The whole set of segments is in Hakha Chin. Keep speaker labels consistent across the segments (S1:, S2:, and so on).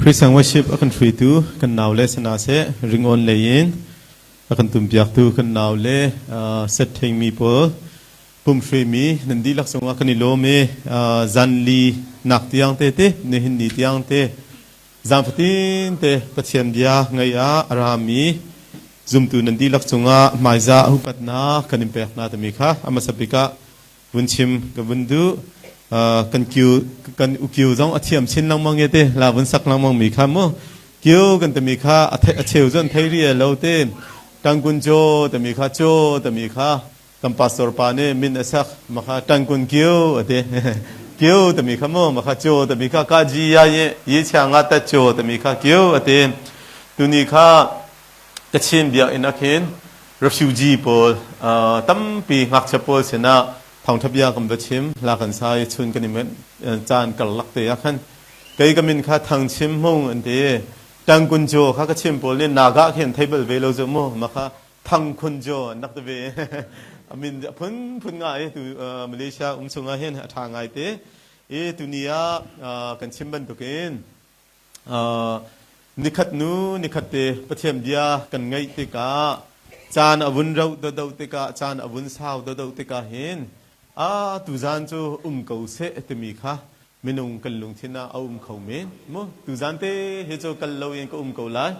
S1: Praise and worship a kan hruaitu kan nau le sana seh ringawn lei in a kan tumpiaktu kan nau le set thengmi pawl pum hruaimi nan dihlak cungah kan i lawm i zanli nak tiang te te nihin ni tiang te zan fatin te Pathian bia ngaih ah a rami zumtu nan dihlak cungah hmaizah upatnak kan in pek hna timi kha a hmasa bik ah vun chim ka vun duh. Kan kiu kan ukiu zong a thiam chin lengmang ye te la vun sak lengmang mi kha mu kiu kan timi kha a cheu zon thei ri lo te tangkun cho timi kha cho timi kha kan pastor pa nih min a sak makha tangkun kiu ate kiu timi kha mu makha cho timi kha ka ji ya ye ye cha nga ta cho timi kha kiu ate tuni kha Kachin biakinn ah khin refugee pawl tampi ngakchia pawl sinah thawngṭha bia kan va chim hla kan sa i chun kan i caan karlak te ah khan kei ka min kha Thang Chim Hmung an ti. Tangkun Jaw kha Kachin pawl nih Naga khi an thei bal ve lo cu mu ma kha Thang Khun Jaw an rak ti ve. A min a phunphun ngai tu Malaysia um chungah hin a ṭha ngai te. I tuni ah kan chim bantukin Nikhat hnu nikhat te Pathian bia kan ngaih tikah caan a vun rauh dodo tikah caan a vun sau dodo tikah hin a tuzan cu um ko seh timi kha minung kan lungthin ah a um kho men mu. Tuzan te hi cu kal loin ka um ko lai,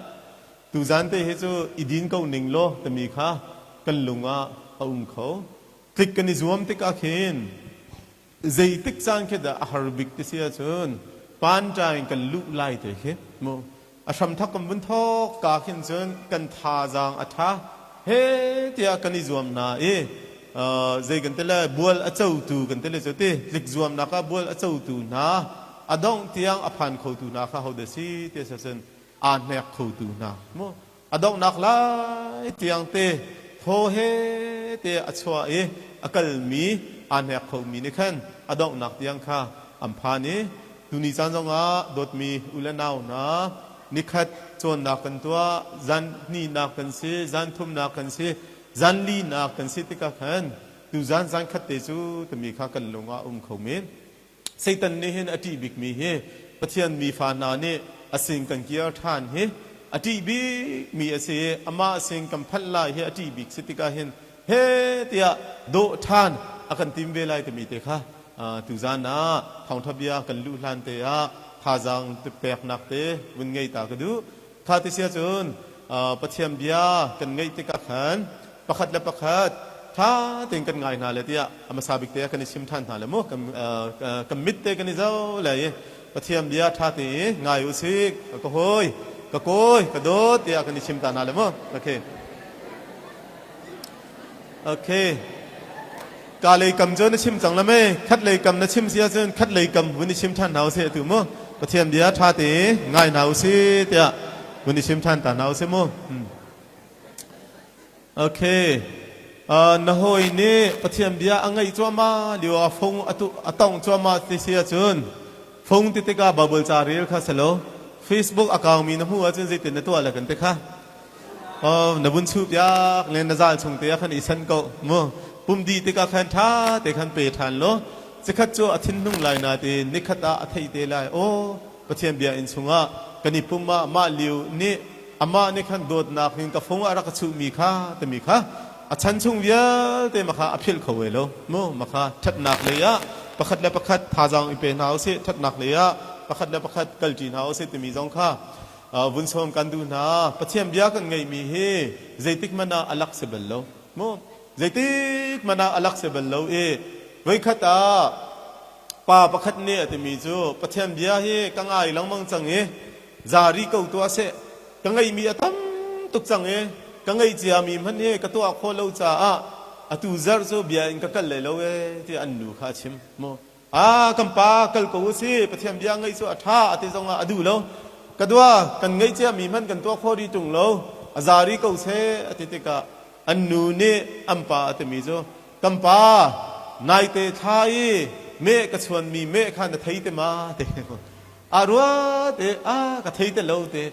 S1: tuzan te hi cu i din ko ning law timi kha kan lung ah a um kho. Tlik kan i zuam tikah khin zeitik caan khi dah a har bik ti si ahcun panṭa in kan luh lai te khi mu. A hramthak kan vun thawk ka khin cun kan thazaang a ṭha he tiah kan i zuam hna i zei kan ti le bual a cotu kan ti le cu ti tlik zuamnak ah bual a cotu hna, a dongh tiang a phan khotu hna kha hodah si ti a si ahcun aa hnek khotu hna mu. A donghnak lai tiang te thaw he te a chuah i a kalmi aa hnek khomi nih khan a donghnak tiang kha an phan i tuni caan zongah dawtmi u le nau hna, nikhat cawnnak kan tuah, zan hnihnak kan si, zan thumnak kan si, zan linak kan si tikah khan tuzan zan khat te cu timi kha kan lung ah um kho men. Satan nih hin a ṭih bikmi hi Pathian mi fa hna nih a sin kan kir ṭhan hi a ṭih bikmi a si i amah sin kan phanh lai hi a ṭih bik si tikah hin he tiah dawh ṭhan a kan tim ve lai timi te kha tuzan ah thawngṭha bia kan luh hlan te ah thazaang peknak te vun ngei ta ka duh. Kha ti si ahcun Pathian bia kan ngaih tikah khan pakhat le pakhat ṭha tein kan ngai hna le tiah a hmasa bik te ah kan i chim ṭhan hna le mu. Kan mit te kan i zoh le i Pathian bia ṭha tein ngai u sih, ka hawi, ka kawi, ka dawt tiah kan i chim ta hna le mu. Okay. Okay. Ka lei kam cu na chim cang la mei? Khat lei kam na chim si ahcun khat lei kam vun i chim ṭhan hna usih atu mu. Pathian bia ṭha tein ngai hna usih tiah vun i chim ṭhan ta hna usih mu. Okay. Na hawi nih Pathian bia a ngaih cuahmah lio ah fung a tongh cuahmah ti si ahcun fung ti tikah Bible ca rel kha si lo. Facebook a kaumi na hmuh ahcun zeitin na tuah le kan ti kha. Oh, na vun chuh piak le na zal chung te ah khan i san ko mu. Pum dih tikah khan ṭha te khan pe ṭhan law cikhat cu a thinlung lai na ti nikhat ah a theih te lai. Oh, Pathian bia inn chungah kan i pum ah mah liu nih amah nih khan dawtnak in ka fung ah rak ka chuhmi kha timi kha a chan chung vialte makha a philh kho ve lo mu. Makha ṭhatnak lei ah pakhat le pakhat thazaang i pe hna usih, ṭhatnak lei ah pakhat le pakhat kalṭi hna usih timi zong kha vun sawm kan duh hna. Pathian bia kan ngeihmi hi zeitik hmanh ah a lak si bal lo mu, zeitik hmanh ah a lak si bal lo i voikhat ah pa pakhat nih a timi cu Pathian bia hi ka ngai lengmang cang i zari ko tuah seh, ka ngeihmi a tam tuk cang i ka ngeih ciami hmanh hi ka tuah khawh lo caah atu zarh cu bia in ka kal lai lo ee tiah an nu kha a chim mu. A kan pa, kal ko u si, Pathian bia ngaih cu a ṭha a ti zongah a duh lo. Ka dua, kan ngeih ciami hmanh kan tuah khawh rih ṭung lo, a zari ko seh a ti tikah an nu nih an pa a timi cu, kan pa, naite thla i meh ka chuanmi meh kha na thei te ma te a ruat i a ka thei te lo te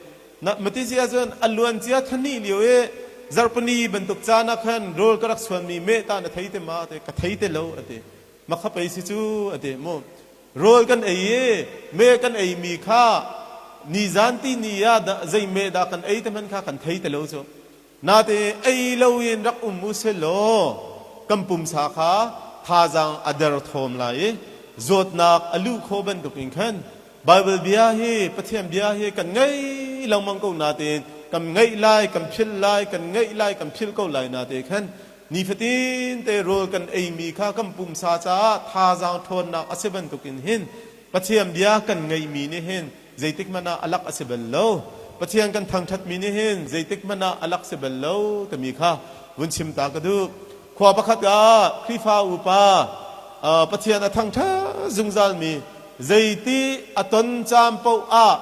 S1: na mati si ahcun a luan cia thani lio i zarhpini bantuk caan ah khan rawl ka rak chuanmi meh ta na thei te ma te ka thei te lo a ti. Makha pei si cu a ti mu. Rawl kan ei i me kan ei mi kha. Nizan ti ni ah dah zei meh dah kan ei te hmanh kha kan thei te lo cu. Natein ei loin rak um u selaw kan pumsa kha thazaang a derthawm lai i zawtnak a luh khawh bantukin khan Baibal bia hi Pathian bia hi kan ngei lengmang ko natein kan ngaih lai kan philh lai kan ngaih lai kan philh ko lai nate khan nifatin te rawl kan eimi kha kan pumsa caah thazaang ṭhawnnak a si bantukin hin Pathian bia kan ngeihmi nih hin zeitik hmanh ah a lak a si bal lo. Pathian kan thangṭhatmi nih hin zeitik hmanh ah a lak si bal lo timi kha vun chim ta ka duh. Khua pakhat ah Khrihfa upa Pathian a thangṭhat zungzalmi zeiti a ton caan paoh ah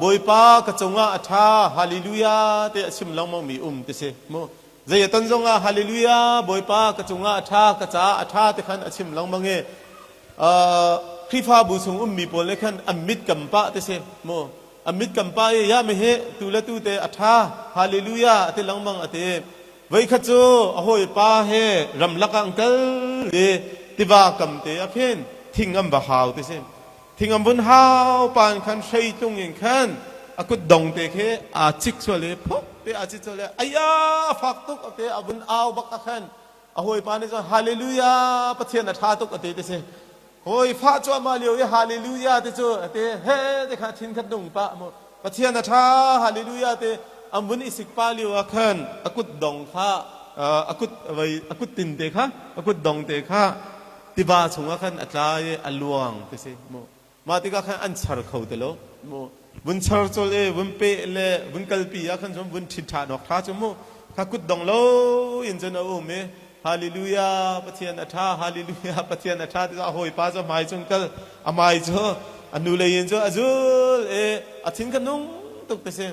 S1: Bawipa ka cungah a ṭha hallelujah te a chim lengmangmi um ti si mu. Zei a ton zongah hallelujah Bawipa ka cungah a ṭha ka caah a ṭha ti khan a chim lengmang i Khrihfabu chung ummi pawl nih khan an mit kam pah ti si mu an mit kam pah i ya mi hi tu le tu te a ṭha hallelujah a ti lengmang a ti. Voikhat cu a hawipa he ramlak ah an kal i tiva kam te ah khin thing an va hau ti si. Thing an vun hau pa in khan hreitlung in khan a kut dong te khi aa cik sual i phuk te aa cik sual i aya a fak tuk a te a vun au bak ah khan a hawipa nih cun hallelujah Pathian a ṭha tuk a ti ti si. Hawi fah cuahmah lio i hallelujah ti cu a ti he ti kha thin khat nung pah mu Pathian a ṭha hallelujah ti an vun i sik pa lio ah khan a kut dong kha a kut vai a kut tin te kha a kut dong te kha tiva chungah khan a tla i a luang ti si mu. Mah tikah khan an char kho ti lo mu. Vun char col i vun peh le vun kalpi ah khan cun vun ṭhit ṭhan awk ṭha cu mu. Kha kut dong lo in cun a um i Hallelujah Pathian a ṭha Hallelujah Pathian a ṭha ti a hawipa cu hmai cung kal a hmai cu a hnulei in cu a zul i a thin kha nung tuk ti si.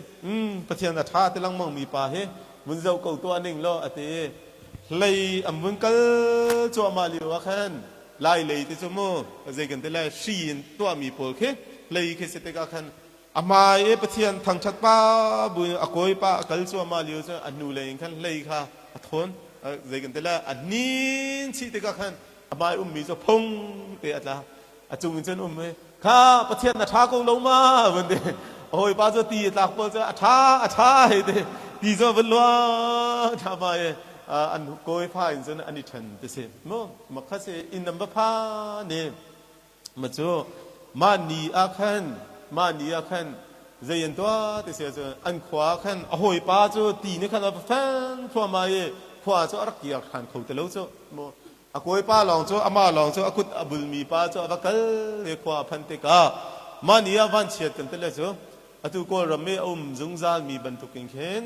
S1: Pathian a ṭha ti lengmang mi pa hi vun zoh ko tuah ning law a ti i hlei an vun kal cuahmah lio ah khan lai lei ti cu mu zei kan ti lai hri in tuahmi pawl khi hlei khi si tikah khan a hmai i Pathian thangṭhat pa bu in a kawi pa a kal cuahmah lio cu a hnu lei in khan hlei kha a thawn zei kan ti lai a hnin chih tikah khan a hmai ummi cu phung te a tla a cung in cun um i kha Pathian na ṭha ko lo ma vun ti a hawipa cu ti a tlak pawl cu a ṭha a ṭha hei ti ti cu vun luang ṭha ma i an kawi fa in cun an i ṭhen ti si mu ma kha si inn nan va pha ni ma cu mah ni ah khan mah ni ah khan zei an tuah ti si cun an khua khan a hawipa cu ti nih khan a va fen thluahmah i khua cu a rak kir ṭhan kho ti lo cu mu A kawipa lawng cu amah lawng cu a kut a bulmi pa cu a va kal i khua a phanh tikah mah ni ah vanchiat kan ti le cu atu Kawlram i a um zungzalmi bantukin khin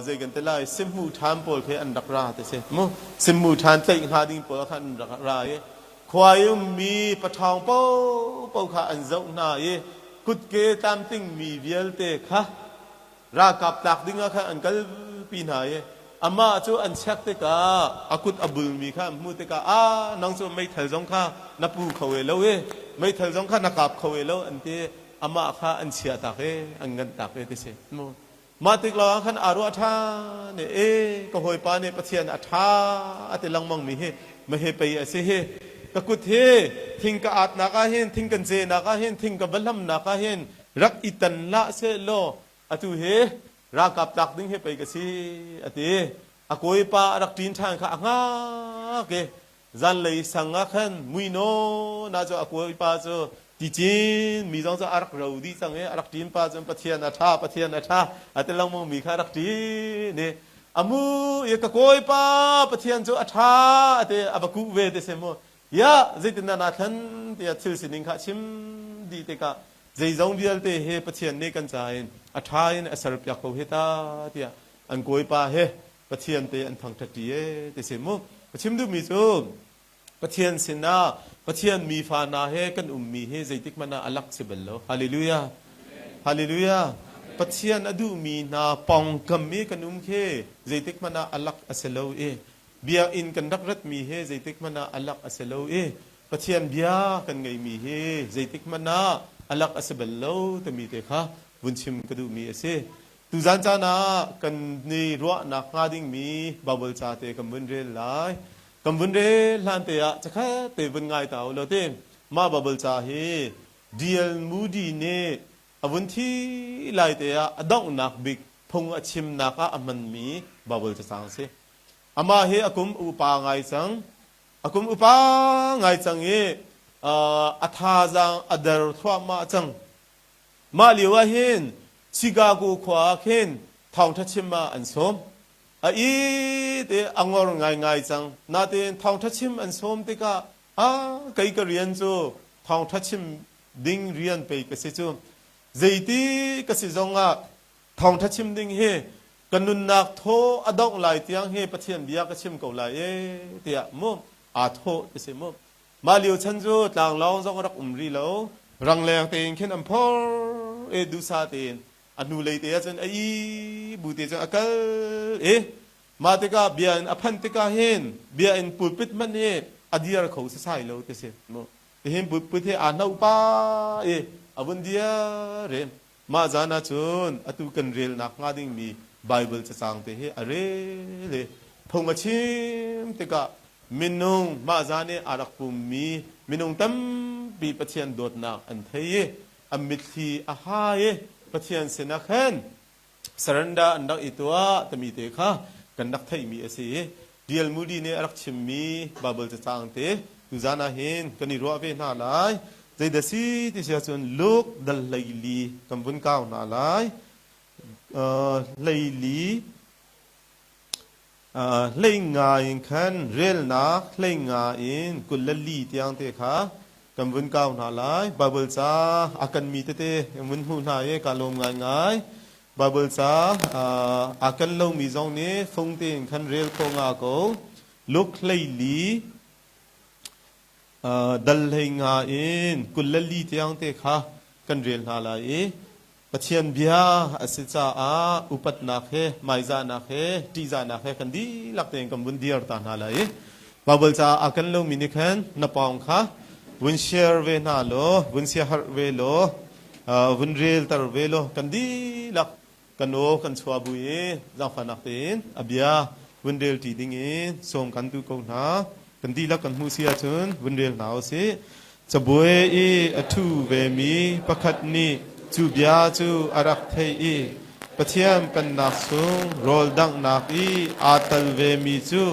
S1: zei kan ti lai simhmu ṭhan pawl khi an rak ra ti si mu. Simhmu ṭhan tlaih hnga ding pawl kha an rak ra i khua i ummi paṭhawng paohpaoh kha an zoh hna i kutke tlamtlingmi vialte kha ralkap tlak ding ah khan an kalpi hna i amah cu an check tikah a kut a bulmi kha an hmuh tikah a nang cu meithal zong kha na pu kho e lo i meithal zong kha na kap kho e lo an ti. Amah kha an chiah tak i an nganh tak i ti si mu. Mah tik lawng ah khan aa ruah ṭhan i e ka hawipa nih Pathian a ṭha a ti lengmang mi hi mahe pei a si hi. Ka kut hi thing ka atnak ah hin thing kan cehnak ah hin thing ka va hlamnak ah hin rak i tan hlah seh law atu hi ralkap tlak ding hi pei ka si a ti. A kawipa a rak ṭin ṭhan kha a hngak i zanlei sang ah khan muino na cu a kawipa cu ticin mi zong cu a rak ro dih cang i a rak ṭin pa cun Pathian a ṭha Pathian a ṭha a ti lengmang mi kha a rak ṭin i amu i ka kawipa Pathian cu a ṭha a ti a va kuh ve ti si mu. Ya zeitindah naa thlen tiah thil sining kha a chim dih tikah zeizong vialte hi Pathian nih kan ca in a ṭha in a serpiak ko hi ta tiah an kawipa he Pathian te an thangṭhat ṭi e ti si mu. Ka chim duhmi cu Pathian sinah Pathian mi fa hna he kan ummi hi zeitik hmanh ah a lak si bal lo. Hallelujah. Hallelujah. Pathian a duhmi hna pawngkam i kan um khi zeitik hmanh ah a lak a si lo i biakinn kan rak ratmi hi zeitik hmanh ah a lak a si lo i Pathian bia kan ngeihmi hi zeitik hmanh ah a lak a si bal lo timi te kha vun chim ka duhmi a si. Tuzan caan ah kan ni ruahnak hnga dingmi Baibal ca te kan vun rel lai. Kan vun rel hlan te ah cakhat te vun ngai ta u law ti. Mah Baibal ca hi D.L. Moody nih A vun thi lai te ah a donghnak bik phung a chimnak ah a hmanmi Baibal cacang a si. Amah hi a kum upa ngai cang. A kum upa ngai cang i a thazaang a der thluahmah cang. Mah lio ah hin Chicago khua ah khin thawngṭha chim ah an sawm. A i te a ngor ngaingai cang. Nain thawngṭha chim an sawm tikah a kei ka rian cu thawngṭha chim ding rian pei ka si cu. Zeiti ka si zongah thawngṭha chim ding hi ka nunnak thaw a dongh lai tiang hi Pathian bia ka chim ko lai e tiah mu aa thawh ti si mu. Mah lio chan cu tlanglawng zong a rak um rih lo. Rangleng tein khin an phor i duhsah tein a hnulei te ahcun a i bu te cun a kal i mah tikah bia in a phanh tikah hin bia in pulpit hmanh hi a dir kho sasai lo ti si mu. Tihin pulpit hi aa hnoh pa i a vun dir i mah zan ahcun atu kan relnak hnga dingmi Baibal cacang te hi a rel i phung a chim tikah minung mah zan i aa rak pummi minung tampi Pathian dawtnak an thei i an mitthli a hai i Pathian sinah khan surrender an rak i tuah timi te kha kan rak theihmi a si i D.L. Moody nih a rak chimmi Baibal cacang te tuzan ah hin kan i ruah ve hna lai. Zeidah si ti si ahcun Luke dal 14 kan vun kau hna lai. 14 hleinga in khan relnak hleinga in 24 tiang te kha kan vun kau hna lai. Baibal ca a kan mi tete kan vun hmuh hna i ka lawm ngaingai. Baibal ca a kan lomi zong nih fung tein khan rel kho nga ko. Luke 14 dal hleinga in 24 tiang te kha kan rel hna lai i Pathian bia a si caah upatnak he hmaizahnak he ṭihzahnak he kan dihlak tein kan vun dir ta hna lai i Baibal caah a kan lomi nih khan na pawng kha vun share ve hna law vun siaherh ve law vun relter ve law kan dihlak kan aw kan chuah bu i zaangfahnak tein a bia vun rel ṭi ding in sawm kan duh ko hna. Kan dihlak kan hmuh si ahcun vun rel hna u sih. Cabuai i a ṭhu vemi pakhat nih cu bia cu a rak theih i Pathian Pennak chung rawl danghnak i aa tel vemi cu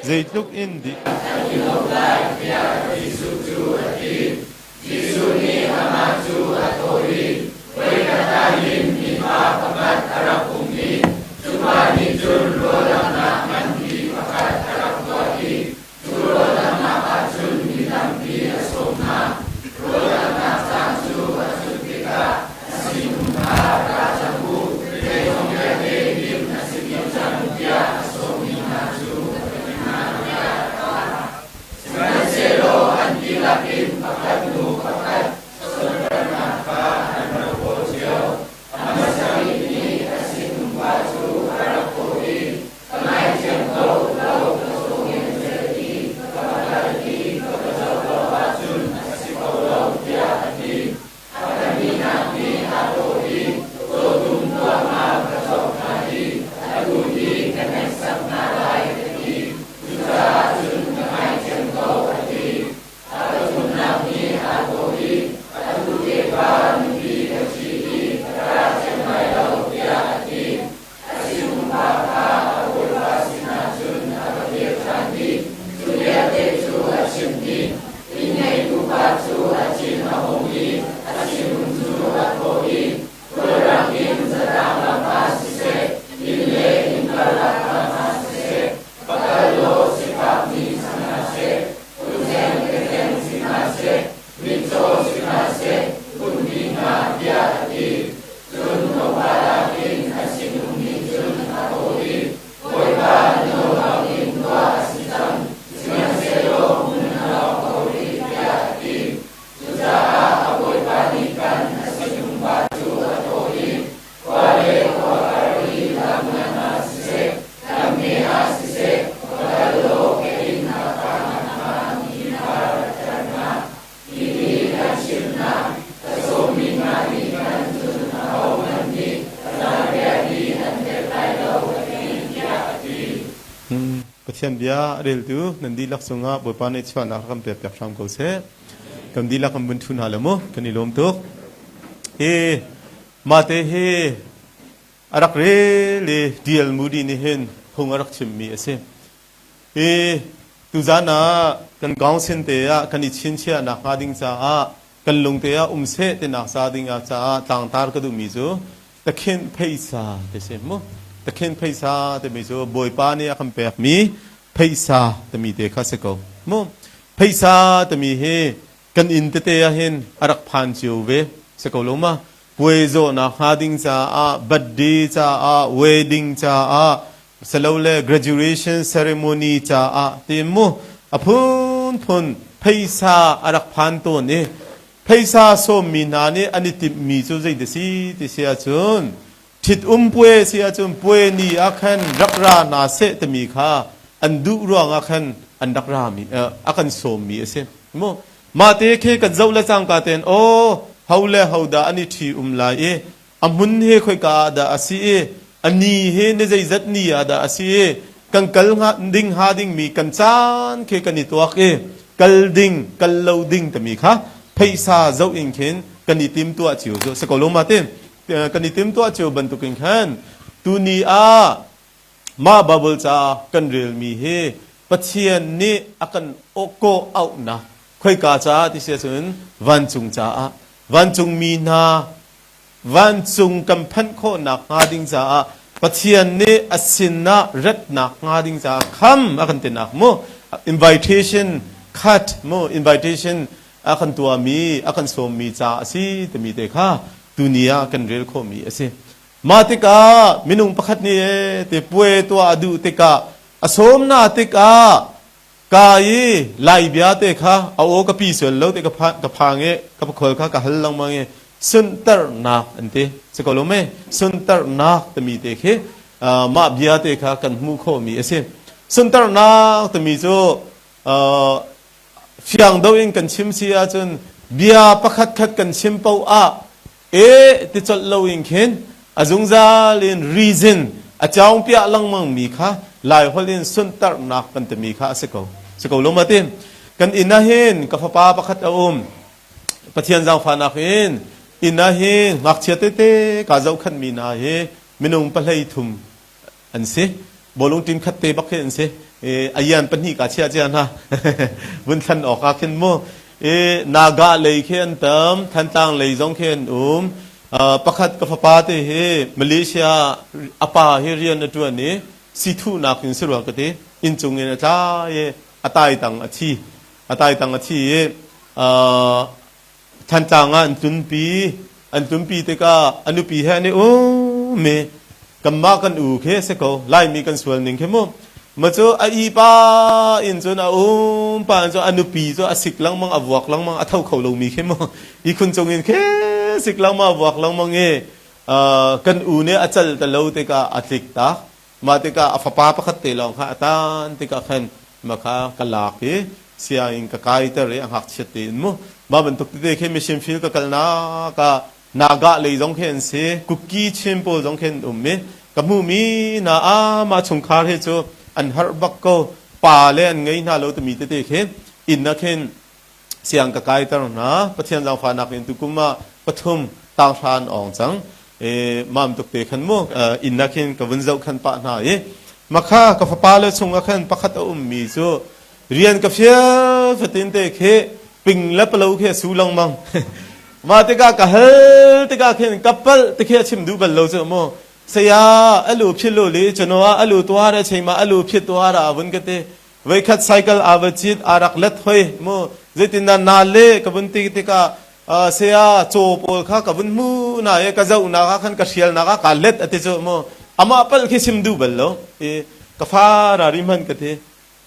S1: zeitluk in dih
S2: An i lawm lai tiah Jesuh cu a ti. Jesuh nih amah cu a thawh i, Voikhat ah hin mipa pakhat a rak um i cu pa nih cun rawldanghnak nganpi pakhat a rak tuah i cu rawldanghnak ah cun mi tampi a sawm hna. Rawldanghnak caan cu a cut tikah a sinum kha ra cang u, zeizong vialte lim a si dih cang tiah a sawmmi hna cu a ti hna tiah a ti. Sihmanhsehlaw an dihlak in pakhat hnu pakhat sunparnak kha an rak kawl cio. A hmasa bik nih a sinumpa cu a rak thawh i, Ka ngaithiam ko, lo ka cawhngen i ka va kal i ka va zoh lo ahcun a si kho lo, tiah a ti. A pahnihnak nih aa thawh i, Cawtum tuahma ka cawk hna i atu hi ka hneksak hna lai, ka ti. Cucaah cun ka ngaithiam ko, a ti. A pathumnak nih aa thawh i, Atu tefa nupi ka ṭhi i ka ra thiam lai lo, tiah a ti. A sinumpa kha a bawipa sinah cun a va kir ṭhan i cu vialte cu a chimh dih. Inn-ngeitu pa cu a thin a hung i a sinum cu a thawh i, Khulrang in zatlang lam ah siseh, inn le inn karlak lam ah siseh, va kal law sifakmi si hna seh, kutzeng kezeng si hna seh, mitcaw si hna seh, phun dih hna, tiah a ti. Cun tlawmpal ah khin a sinum nih cun a thawh i, Bawipa, na nawl bangin tuah a si cang, sihmanhsehlaw hmun a lawng ko rih, tiah a ti. Cucaah a bawipa nih khan a sinumpa cu a thawh i, Khua le khua kar i lam ngan ah siseh, lam hme ah siseh, va kal law ka inn a phak nakhnga mi kha ratter hna. Hihi ka chimh hna, ka sawmmi hna nih khan cun ahohmanh nih zanriah hi an telh lai lo, a ti, tiah a ti.
S1: Pathian bia a reltu nan dihlak cungah Bawipa nih chuahnak rak kan pekpiak hram ko seh. Kan dihlak kan vun ṭhu hna le mu, kan i lawm tuk. Hi Mah te hi a rak rel i D.L. Moody nih hin phung a rak chimmi a si. Hi tuzan ah kan council te ah kan i chinchiahnak hnga ding caah kan lungte ah um seh tinak ca ding ah caah tlangtar ka duhmi cu takhin pheisa ti si mu. Takhin pheisa timi cu Bawipa nih a kan pekmi pheisa timi te kha si ko mu. Pheisa timi hi kan inn tete ah hin a rak phan cio ve si ko lo ma? Puai zawhnak hnga ding caah, birthday caah, wedding caah, silole graduation ceremony caah tiin mu a phunphun pheisa a rak phan tawn i pheisa sawmmi hna nih an i timhmi cu zei si ti si ahcun ṭhit-um puai si ahcun puai ni ah khan rak ra hna seh timi kha an duh ruangah khan an rak rami a kan sawmmi a si mu. Mah te khi kan zoh le cangka tein aw ho le ho dah an i ṭhi um lai i a hmun hi khoika ah dah a si i a ni hi ni zeizat ni ah dah a si i kan kal ding hnga dingmi kan caan khi kan i tuak i kal ding kal lo ding timi kha pheisa zoh in khin kan i timtuah cio cu si ko lo ma tin kan i timtuah cio bantukin khan tuni ah mah Bible ca kan relmi hi Pathian nih a kan kawh auhnak khoika caah ti si ahcun vancung caah vancungmi hna vancung kan phanh khawhnak hnga ding caah Pathian nih a sinah ratnak hnga ding caah kham a kan tinak mu invitation cut mu invitation a kan tuahmi a kan sawmmi ca a si timi te kha tuni ah kan rel khawhmi a si. Mah tikah minung pakhat nih te puai tuah a duh tikah a sawm na tikah ka i Lai bia te kha a aw ka pi sual lo te ka phang i ka pakhol kha ka hal lengmang i sunternak an ti si ko lo me sunternak timi te khi mah bia te kha kan hmuh khawhmi a si. Sunternak timi cu fiang do in kan chim si ahcun bia pakhat khat kan chim paoh ah e ti colh lo in khin a zungzal in reason a caungpiah lengmang mi kha Lai holh in suntarnak kan timi kha a si ko. Si ko lo ma tin kan inn ah hin ka fapa pakhat a um. Pathian zaangfahnak in inn ah hin ngakchia tete ka zohkhanhmi hna hi minung pahlei thum an si. Bawlung team khat te bak khi an si. Ayan pahnih ka chia cia hna. Vun thlan awk ah khin mu. Naga lei khi an tam, Thantlang lei zong khi an um. Pakhat ka fapa te hi Malaysia apa hi rian a tuan i sithuhnak in si rua ka ti. Inncung in a tla i a tai tang a thi. A tai tang a thi i Thantlang ah an tlunpi. An tlunpi tikah a nupi he an i um i kanmah kan u khi si ko. Laimi kan sual ning khi mu. Ma cu a i pa in cun a um pa in cun a nupi cu a sik lengmang, a vuak lengmang, a tho kho lomi khi mu. Ihkhun cung in khi sik lengmang, a vuak lengmang i kan u nih a cal ta lo tikah a tlik tak. Mah tikah a fapa pakhat te lawng kha a tan tikah khan mah kha ka lak i sianginn ka kaiter i a ngakchiat tein mu. Mah bantuk tete khi mission field ka kalnak ah Naga lei zong khi an si, Kuki Chin pawl zong khi an um i ka hmuhmi hna ah mah chungkhar hi cu an harh bak ko. Pa le an ngei hna lo timi tete khi inn ah khin siang ka kaiter hna. Pathian zaangfahnak in tukum ah pathum tanghra an awng cang. E mam tuk te khan mu inn ah khin ka vun zoh khan pah hna i makha ka fapa le chung ah khan pakhat a ummi cu rian ka fial fatin te khi ping le palo khi a su lengmang. Mah tikah ka hal tikah khin ka palh ti khi a chim duh bal lo cu mu. Saya alu phit lu li chuno ah alu tuar a cheima alu phit tuar a vun ka ti. Voikhat cycle aa va cit aa rak let hoi mu. Zeitindah na le ka vun ti tikah saya caw pawl kha ka vun hmu na i ka zohnak ah khan ka hrialnak ah kaa let a ti cu mu. Amah palh khi sim duh bal lo. I ka fa rari hman ka ti.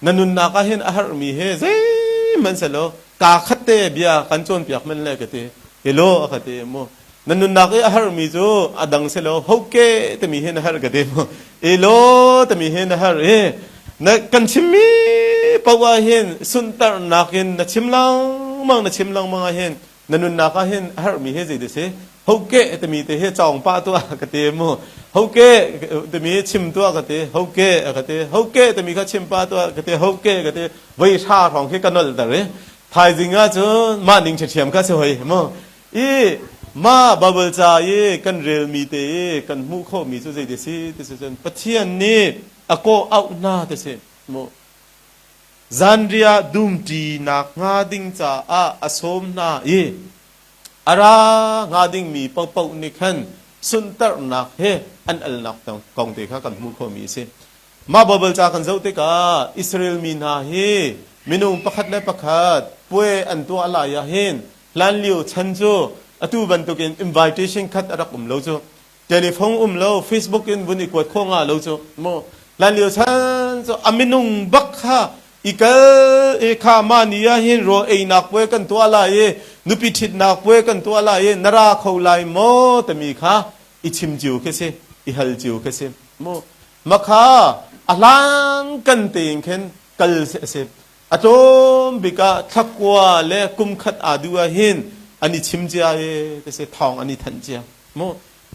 S1: Na nunnak ah hin a harmi he zeihmanh selaw kaa khat te bia kan cawnpiak men le ka ti. Hello a ka ti mu. Na nunnak i a harmi cu a dang selaw hoke timi hin a har ka ti mu. Elo timi hin a har i na kan chimmi paoh ah hin suntarnak in na chim lengmang na chim lengmang ah hin na nunnak ah hin a herhmi hi zei si hoke timi te hi cawng pah tuah ka ti mu. Hoke timi chim tuah ka ti, hoke ka ti, hoke timi kha chim pah tuah ka ti, hoke ka ti. Voi hra hrawng khi ka nol ter i thaizing ah cun mah ning ṭhiam kha si hoi mu. I Mah Baibal ca i kan relmi te i kan hmuh khawhmi cu zei ti si ti si cun Pathian nih a kawh auh hna ti si mu. Zanriah dumṭinak hnga ding caah a sawm hna i a ra hnga dingmi paohpaoh nih khan sunhterhnak he an alnak kong te kha kan hmuh khawhmi a si. Mah Baibal ca kan zoh tikah Israel mi hna hi minung pakhat le pakhat puai an tuah lai ah hin hlanlio chan cu atu bantukin invitation khat a rak um lo cu. Telephone um lo, Facebook in vun i kuat khawh nga lo cu. Mu hlanlio chan cu a minung bak kha i kal i kha ma ni ah hin rawl einak puai kan tuah lai i nupi ṭhitnak puai kan tuah lai i na ra kho lai maw timi kha i chim cio khi si, i hal cio khi si. Mu Makha a hlang kan tein khin kal a si. A tlawm bik ah thlakua le kum khat aa duh ah hin an i chim cia i ti si thawng an i thanh cia. Mu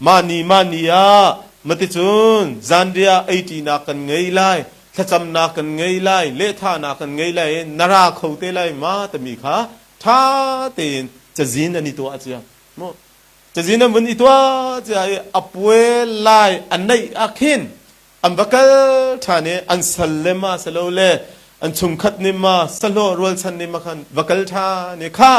S1: mah ni mah ni ah maticun zanriah eiṭinak kan ngei lai, thlacamnak kan ngei lai, lehthahnak kan ngei lai i na ra kho te lai ma timi kha ṭha tein cazin an i tuah cia. Mu Cazin an vun i tuah cia i a puai lai a neih ah khin an va kal ṭhan i an sal le ma silole an chungkhat nih ma sahlawh rualchan nih ma khan va kal ṭhan i kha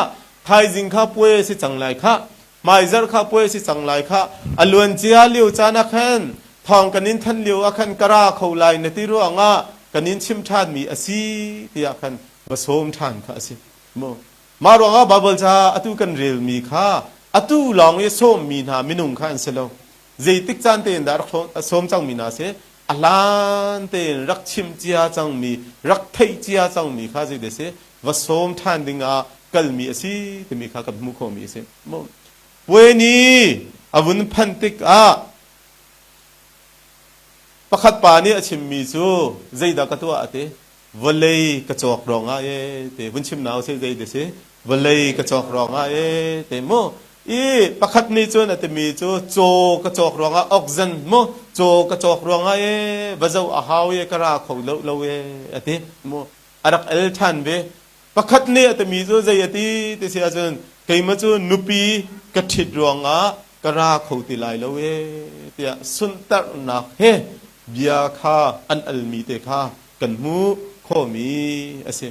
S1: thaizing kha puai a si cang lai khah hmaizarh kha puai a si cang lai khah a luan cia lio caan ah khan thawng kan in thanh lio ah khan ka ra kho lai na ti ruangah kan in chim ṭhanmi a si tiah khan va sawm ṭhan kha a si mu. Mah ruangah Baibal ca atu kan relmi kha atu lawng i sawmmi hna minung kha an si lo. Zeitik caan tein dah rak sawm cangmi hna si? A hlan tein rak chim cia cangmi, rak theih cia cangmi kha zeidah a si? Va sawm ṭhan dingah kalmi a si timi kha kan hmuh khawhmi a si. Puai ni a vun phanh tikah pakhat pa nih a chimmi cu zeidah ka tuah a ti? Vawlei ka cawk ruangah e te vun chim na usih zei ti si vawlei ka cawk ruangah e te mu i pakhat nih cun a timi cu caw ka cawk ruangah oxygen mu caw ka cawk ruangah e va zoh a hau e ka ra kho lo lo e a ti mu a rak el ṭhan ve. Pakhat nih a timi cu zei a ti ti si ahcun keimah cu nupi ka ṭhit ruangah ka ra kho ti lai lo e tiah sunhterhnak he bia kha an almi te kha kan hmuh khawhmi a si.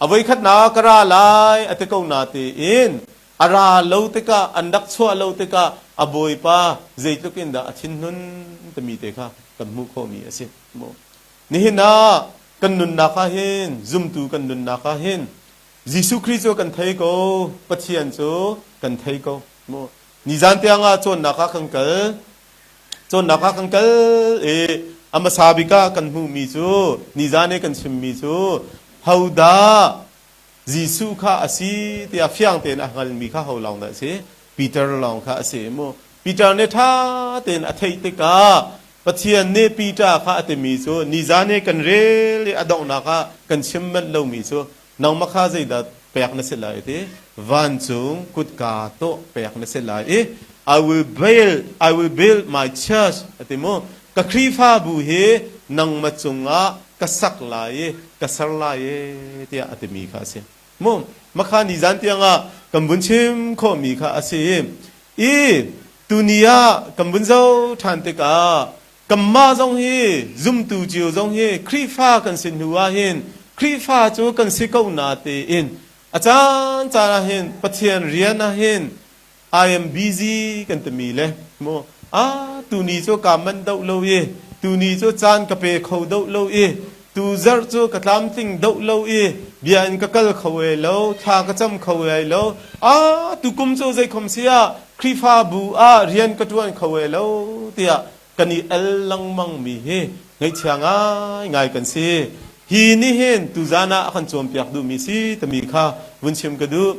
S1: A voikhatnak ka ra lai a ti ko na tiin a ra lo tikah an rak chuah lo tikah a bawipa zeitluk in dah a thinhun timi te kha kan hmuh khawhmi a si. Nihin ah kan nunnak ah hin zumtu kan nunnak ah hin Jesuh Khrih cu kan thei ko, Pathian cu kan thei ko. Nizan tiang ah cawnnak ah kan kal. Cawnnak ah kan kal i a hmasa bik ah kan hmuhmi cu nizan i kan chimmi cu hodah Jesuh kha a si tiah fiang tein a hngalmi kha ho lawng dah a si? Peter lawng kha a si mu. Peter nih ṭha tein a theih tikah Pathian nih Peter kha a timi cu nizan i kan rel i a donghnak ah kan chim manh lomi cu nangmah kha zeidah pek na si lai ti vancung kutka tawh pek na si lai i I will build my church a ti mu. Ka Khrihfabu hi nangmah cungah ka sak lai i ka ser lai e tiah a timi kha a si mu. Makha nizan tiangah kan vun chim khawhmi kha a si i tuni ah kan vun zoh ṭhan tikah kanmah zong hi zumtu cio zong hi Khrihfa kan si hnu ah hin Khrihfa cu kan si ko na tein a caan caan ah hin Pathian rian ah hin I am busy kan timi le mu ah tuni cu ka manh doh lo i tuni cu caan ka pe kho doh lo i tu zarh cu ka tlamtling doh lo i bia in ka kal kho e lo, thla ka cam kho e lo, ah tukum cu zeikhom si ah Khrihfabu ah rian ka ṭuan kho e lo tiah kan i el lengmang mi hi ngaihchia ngaingai kan si. Hi nih hin tuzan ah a kan cawnpiak duhmi si timi kha vun chim ka duh.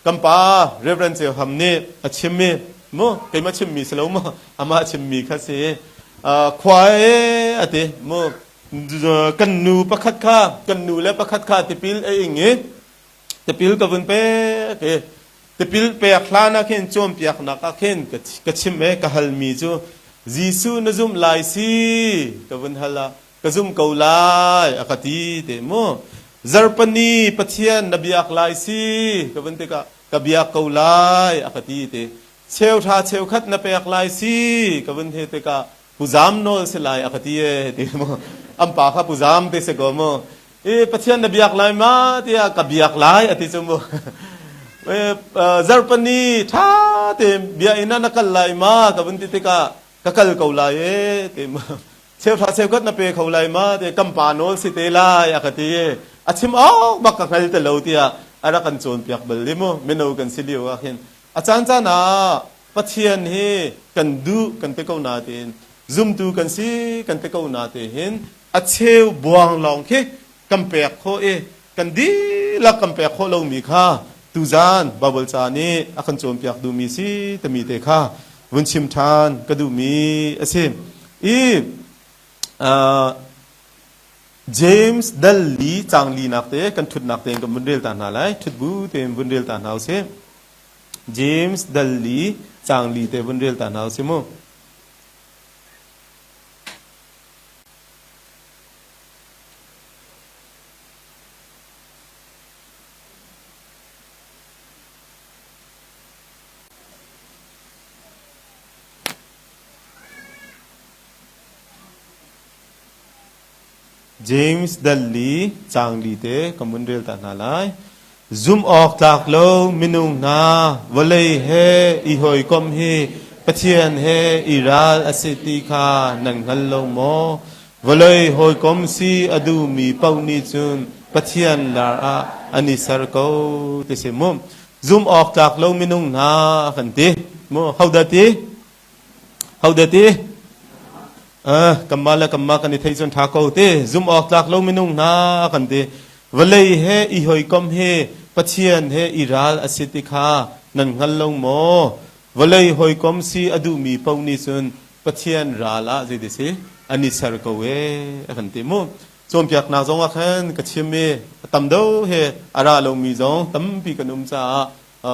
S1: Kan pa Reverend Ceu Ham nih a chimmi mu keimah chimmi si lo mu amah chimmi kha si. Khua e a ti mu kan nu pakhat kha kan nu le pakhat kha tipil a ing i tipil ka vun pek i tipil pek hlan ah khin cawnpiaknak ah khin ka chim e ka halmi cu Jesuh na zumh lai si ka vun hal ah ka zum ko lai a ka ti te mu. Zarhpini Pathian na biak lai si ka vun tikah ka biak ko lai a ka ti te. Cheuhra cheukhat na pek lai si ka vun he tikah puzam nawl si lai a ka ti e ti mu. An pa kha puzam te si ko mu. I Pathian na biak lai ma tiah ka biak lai a ti cu mu. Zarhpini ṭha te bia inn ah na kal lai ma ka vun ti tikah ka kal ko lai e ti mu. Cheuhra cheukhat na pe kho lai ma ti kan pa nawl si te lai a ka ti i a chim awk bak ka hngal te lo tiah a rak kan cawnpiak bal li mu mino kan si lio ah khin. A caancaan ah Pathian hi kan duh kan ti ko nain zumtu kan si kan ti ko nain a cheu buang lawng khi kan pek khawh i kan dihlak kan pek khawh lomi kha tuzan Baibal ca nih a kan cawnpiak duhmi si timi te kha vun chim ṭhan ka duhmi a si. I James dal li cang linak te kan ṭhutnak tein kan vun rel ta hna lai. Ṭhut bu tein vun rel ta hna usih. James dal li cang li te vun rel ta hna usih mu. James dal li caang li te kan vun rel ta hna lai. Zumh awk tlak lo minung hna vawlei he i hawikomh hi Pathian he i ral a si ti kha nan hngal lo maw? Vawlei hawikom si a duhmi paoh nih cun Pathian lar ah an i ser ko ti si mu. Zumh awk tlak lo minung hna kan ti. Mu hodah ti? Hodah ti? Kanmah le kanmah kan i theih cun ṭha ko ti. Zumh awk tlak lo minung hna kan ti. Vawlei he i hawikom hi Pathian he i ral a si ti kha nan hngal lo maw? Vawlei hawikom si a duhmi paoh nih cun Pathian ral ah zeiti si an i ser ko ee a kan ti mu. Cawnpiaknak zong ah khan ka chim i a tam deuh he a ra lomi zong tampi kan um caah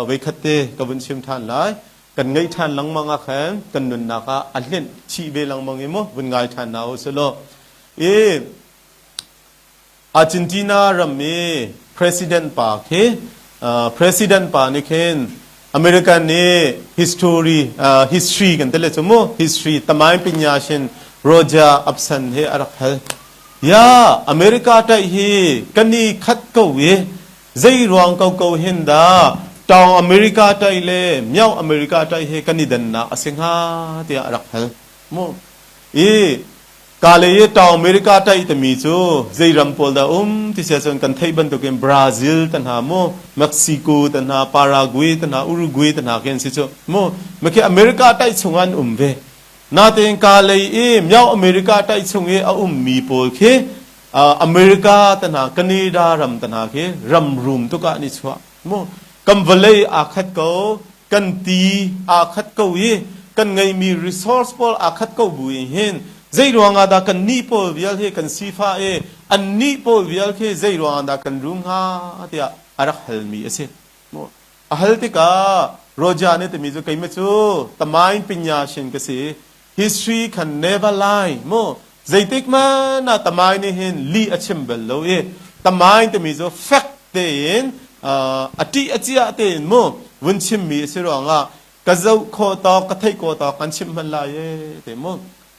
S1: voikhat te ka vun chim ṭhan lai. Kan ngeih ṭhan lengmang ah khan kan nunnak ah a hlenh chih ve lengmang i mu vun ngai ṭhan hna u si law. I Argentina ram i president pa khi president pa nih khin American nih history history kan ti le cu mu history tamain pinya shin Roger Upson he a rak hal. Ya America taih hi kan i khat ko i Zei ruang koko hin dah Tawng America ṭaih le Myo America ṭaih hi kan i dannak a si hnga tiah a rak hal. Mu. I ka le i Tawng America ṭaih timi cu zei ram pawl dah um ti sia cun kan theih bantukin Brazil te hna mu, Mexico te hna, Paraguay te hna, Uruguay te hna khi an si cu. Mu. Makhi America ṭaih chung an um ve. Natein ka lei i Myo America ṭaih chung i a ummi pawl khi America te hna Canada ram te hna khi ram rum tuk ah an i chuah mu kan vawlei aa khat ko kan ti aa khat ko i kan ngeimi resource pawl aa khat ko bu in hin zei ruangah dah kan nih pawl vial hi kan sifa i an nih pawl vial khi zei ruangah dah kan rum hnga tiah a rak halmi a si mu a hal tikah Roja nih timi cu keimah cu tamain pinya shin ka si history can never lie mu zeitik hmanh ah tamai nih hin lih a chim bal lo i tamai timi cu fact tein a ṭih a ciah tein mu vun chimmi a si ruangah ka zoh khawh tawk ka theih khawh tawk kan chimh hman lai e te mu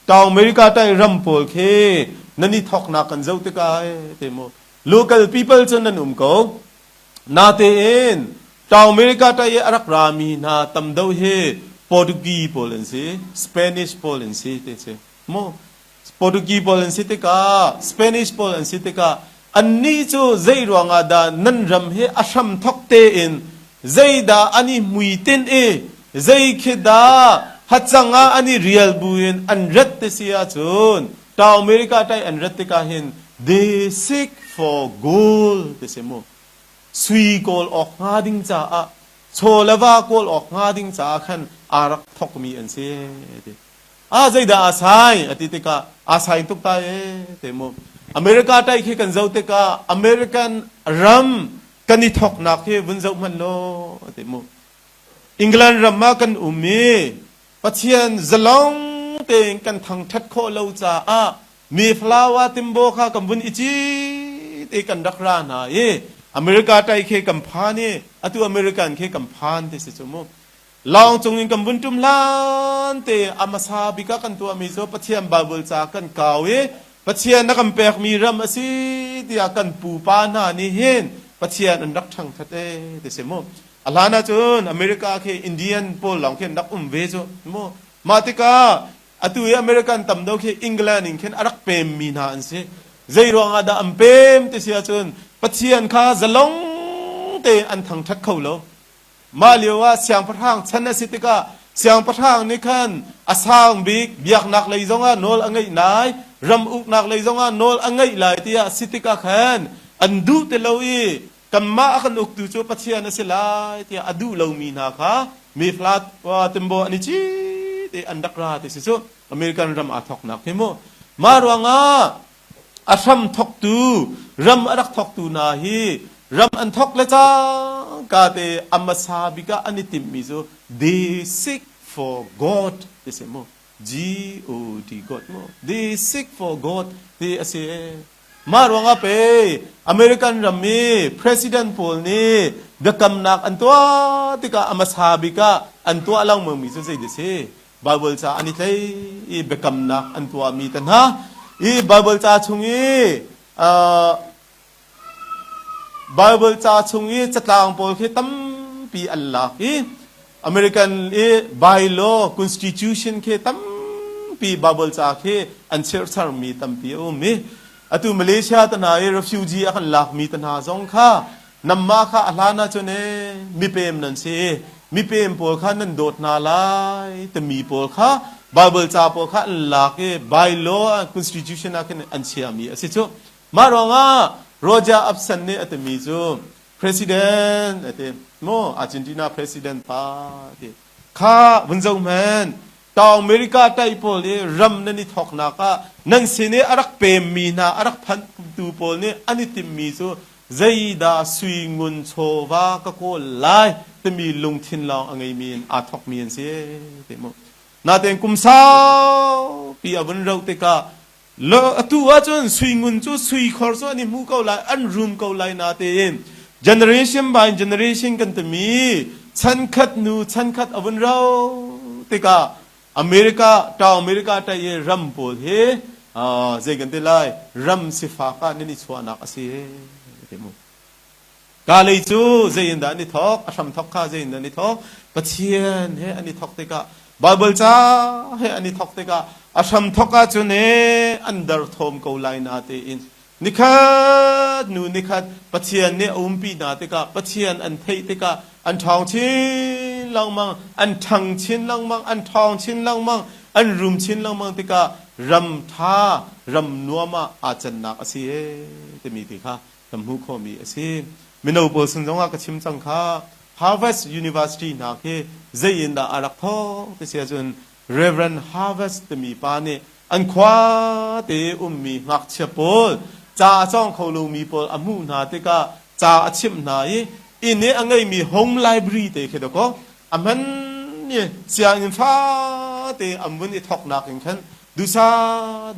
S1: Tawng America tai ram pawl khi nan i thoknak kan zoh tikah e te mu local people cu nan um ko natein Tawng America tai i a rak rami hna tam deuh hi Portuguese pawl an si Spanish pawl an si te si Mu Portuguese pawl an si tikah Spanish pawl an si tikah annih cu zei ruangah dah nan ram hi a hram thok tein zeidah an i hmuitinh i zei khi dah hacang ah an i rial buin an rat ti si ahcun Tau America tai an rat tikah hin they seek for gold ti si mu sui kawl awk hnga ding caah chaw le va kawl awk hnga ding caah khan aa rak thokmi an si ti. Ah zeidah aa sai a ti tikah aa sai tuk ta e te mu. America tai khi kan zoh tikah American ram kan i thoknak hi vun zoh hmanh law ti mu. England ram ah kan um i Pathian zalong tein kan thangṭhat khawh lo caah mi flower timbo kha kan vun i cit i kan rak ra hna i America tai khi kan phan i atu American khi kan phan ti si cu mu. Lawng cung in kan vun ṭum hlan te a hmasa bik ah kan tuahmi cu Pathian Baibal ca kan kau i Pathian a kan pekmi ram a si tiah kan pupa hna nih hin Pathian an rak ṭhangṭhat ee ti si mu. A hlan ahcun America khi Indian pawl lawng khi an rak um ve cu mu. Mah tikah atu i American tam deuh khi England in khin a rak pemmi hna an si. Zei ruangah dah an pem ti si ahcun Pathian kha zalong tein an thangṭhat kho lo. Mah lioah siangpahrang chan a si tikah siangpahrang nih khan a sang bik biaknak lei zongah nawl a ngeih lai, ram uknak lei zongah nawl a ngeih lai tiah si tikah khan an duh ti lo i kanmah a kan uktu cu Pathian a si lai tiah a duh lomi hna kha mifla timbaw an i cit i an rak ra ti si cu American ram aa thawknak hi mu. Mah ruangah a hram thawktu ram a rak thawktu hna hi ram an thawk le cangka te a hmasa bik ah an i timhmi cu they seek for God ti si mu. G O D God mu. They seek for God ti a si. Mah ruangah pei American ram i president pawl nih biakamnak an tuah tikah a hmasa bik ah an tuah lengmangmi cu zei si? Bible ca an i tlei i biakamnak an tuahmi te hna i Bible ca chung i Bible ca chung i catlang pawl khi tampi an lak i American i bylaw constitution khi tampi Bible ca khi an chirhcharmi tampi a um i atu Malaysia te hna i refugee a kan lakmi te hna zong kha namah kha a hlan ahcun e mipem nan si i mipem pawl kha nan dawt hna lai timi pawl kha Bible ca pawl kha an lak i bylaw constitution ah khin an chiami a si cu. Mah ruangah Roger Upson nih a timi cu president a ti mu Argentina president pa a ti kha vun zoh hmanh Tawng America tai pawl i ram nan i thawknak ah nan sin i a rak pemmi hna a rak phantu pawl nih an i timmi cu zeidah sui ngun chawva ka kawl lai timi lungthin lawng a ngeimi in aa thawkmi an si ti mu natein kum saupi a vun rauh tikah Atu ahcun sui ngun cu sui khor cu an i hmu ko lai, an rum ko lai natein generation by generation kan timi chankhat nu chankhat a vun rau tikah America town America tai i ram pawl hi zei kan ti lai ram sifak ah nan i chuahnak a si ti mu. Ka lei cu zei in dah an i thawk? A hram thawk kha zei in dah an i thawk? Pathian he an i thawk tikah Baibal ca he an i thawk tikah a hram thawk ahcun ee an derthawm ko lai na tiin nikhat nu nikhat Pathian nih a umpi hna tikah Pathian an theih tikah an ṭhawng chin lengmang, an ṭhang chin lengmang, an ṭhawng chin lengmang, an rum chin lengmang tikah ram ṭha, ram nuam ah aa cannak a si ee timi ti kha kan hmuh khawhmi a si. Mino pawl sin zongah ka chim cang kha Harvard University hna khi zei in dah a rak thawk ti si ahcun Reverend Harvest timi pa nih an khua te ummi ngakchia pawl ca a cawng kho lomi pawl a hmuh hna tikah ca a chimh hna i inn i a ngeimi home library te khi dakaw a hman i sianginn fate an vun i thawknak in khan dusa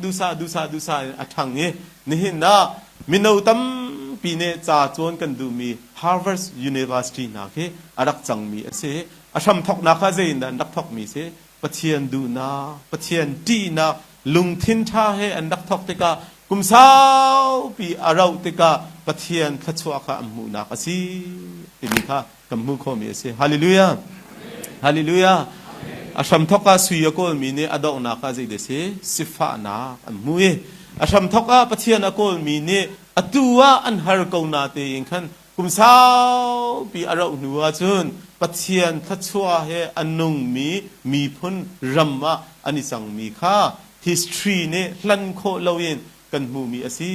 S1: dusa dusa dusa in a ṭhang i nihin ah mino tampi nih ca cawn kan duhmi Harvard University hna khi a rak cangmi a si. A hramthawknak kha zei in dah an rak thawkmi si? Pathian duhnak, Pathian ṭihnak, lungthin ṭha he an rak thawk tikah kum saupi a rauh tikah Pathian thluachuah kha an hmuhnak a si timi kha kan hmuh khawhmi a si. Hallelujah! Hallelujah! A hramthawk ah sui a kawlmi nih a donghnak ah zeidah si? Sifahnak an hmu i a hramthawk ah Pathian a kawlmi nih atu ah an har ko na tein khan kum saupi a rauh hnu ahcun Pathian thluachuah he a nungmi miphun ram ah an i cangmi kha history nih hlan khawh loin kan hmuhmi a si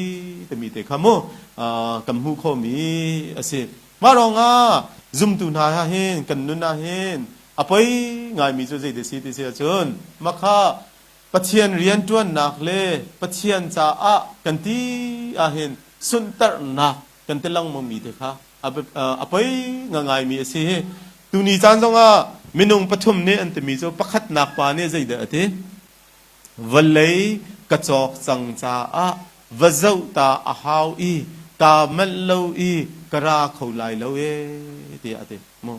S1: timi te kha mu kan hmuh khawhmi a si. Mah ruangah zumtu hna ha hin kan nun ah hin a poi ngaimi cu zei si ti si ahcun makha Pathian rianṭuannak le Pathian caah kan ti ahhin sunhterhnak kan ti lengmangmi te kha a poi ngaingaimi a si. Tuni caan zongah minung pathum nih an timi cu pakhatnak pa nih zeidah a ti? Vawlei ka cawk cang caah va zoh ta a hau i kaa manh lo i ka ra kho lai lo ee tiah a ti. Mu.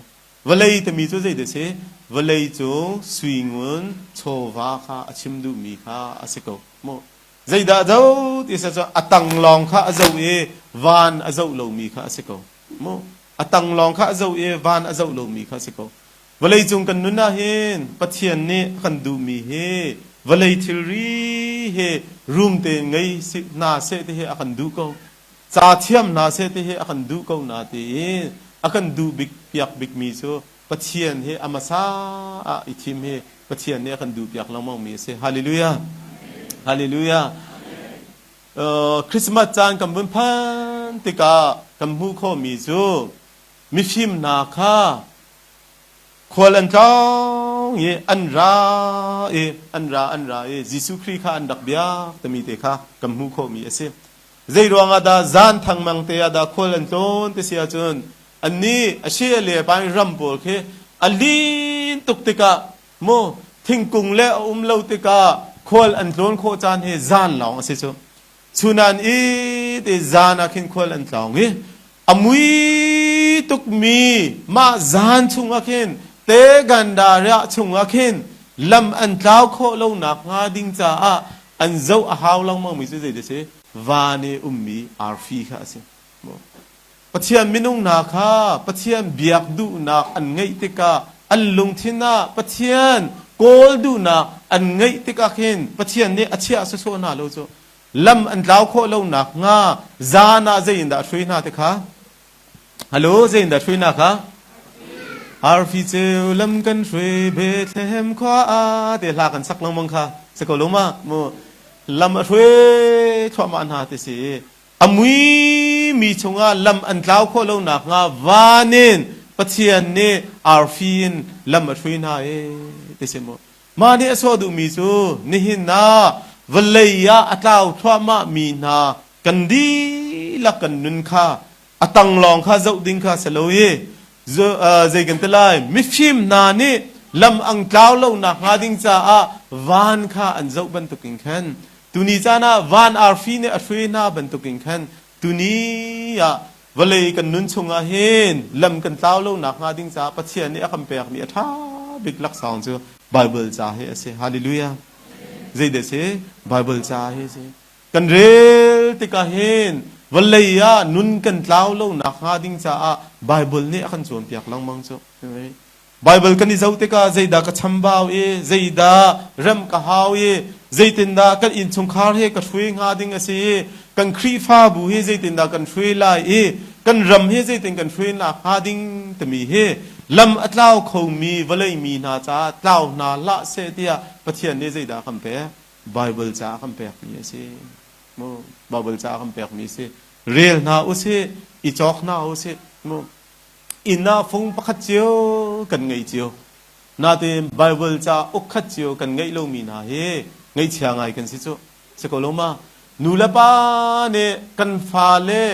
S1: Vawlei timi cu zeidah a si? Vawlei cung suingun chawva kha a chim duhmi kha a si ko. Mu. Zeidah a zoh ti si cun a tang lawng kha a zoh i van a zoh lomi kha a si ko. Mu. A tang lawng kha a zoh i van a zoh lomi kha a si ko. Vawlei cung kan nun ah hin Pathian nih a kan duhmi hi vawlei thilri hi rum tein ngei hna seh ti hi a kan duh ko. Ca thiam hna seh ti hi a kan duh ko na tiin a kan duh bik piak bikmi cu Pathian hi a hmasa ah i thim hi Pathian nih a kan duh piak lengmang mi a si. Hallelujah. Hallelujah. Christmas caan kan vun phan tikah kan hmuh khawhmi cu mifim hna kha khual an tlawng i an ra i an ra an ra i Jesuh Khrih kha an rak biak timi te kha kan hmuh khawhmi a si. Zei ruangah dah zan thangmang te ah dah khual an tlawn ti si ahcun annih a she le pai ram pawl khi a lin tuk tikah mu thingkung le a um lo tikah khual an tlawn khawh caan hi zan lawng a si cu. Chunan i te zan ah khin khual an tlawng i a mui tukmi mah zan chungah khin te ganda chungah khin lam an tlau khawh lo nak hnga ding caah an zoh a hau lengmang mi cu zei si? Van i ummi arfi kha a si. Pathian minung hna kha Pathian biak duhnak an ngeih tikah an lungthin ah Pathian kawl duhnak an ngeih tikah khin Pathian nih a chiah sawsawh hna lo cu. Lam an tlau khawh lo nak hnga zan ah zei in dah a hruai hna ti kha? Halo, zei in dah hruai hna kha? Arfi ceu lam kan hruai Bethlehem khua ah te hla kan sak lengmang kha si ko lo ma? Mu lam a hruai thluahmah hna ti si. A mui mi chungah lam an tlau khawh lo nak hnga van in Pathian nih arfi in lam a hruai hna e ti si mu. Mah nih a sawh duhmi cu nihin ah vawlei ah a tlau thluahmah mi hna kan dihlak kan nun kha a tang lawng kha zoh ding kha si lo i zei kan ti lai mifim hna nih lam ang tlau lo nak hnga ding caah van kha an zoh bantukin khan tuni caan ah van arfi nih a hruai hna bantukin khan tuni ah vawlei kan nun chungah hin lam kan tlau lo nak hnga ding caah Pathian nih a kan pekmi a ṭha bik laksawng cu Bible ca hi a si. Hallelujah. Zeidah si? Bible ca hi a si. Kan rel tikah hin vawlei ah nun kan tlau lo nak hnga ding caah Bible nih a kan cawnpiak lengmang cu. Bible kan i zoh tikah zeidah ka chambau i zeidah rem ka hau i zeitindah kan innchungkhar hi ka hruai hnga ding a si i kan Khrihfabu hi zeitindah kan hruai lai i kan ram hi zeitin kan hruai nak hnga ding timi hi lam a tlau khomi vawlei mi hna caah tlau hna hlah seh tiah Pathian nih zeidah a kan pek? Bible caah a kan pekmi a si. Mu Bible caah a kan pekmi a si. Rel hna usih, i cawk hna usih. Mu Inn ah fung pakhat cio kan ngei cio. Nain Baibal ca uk khat cio kan ngeih lomi hna hi ngaihchia ngai kan si cu. Si ko lo ma? Nu le pa nih kan fale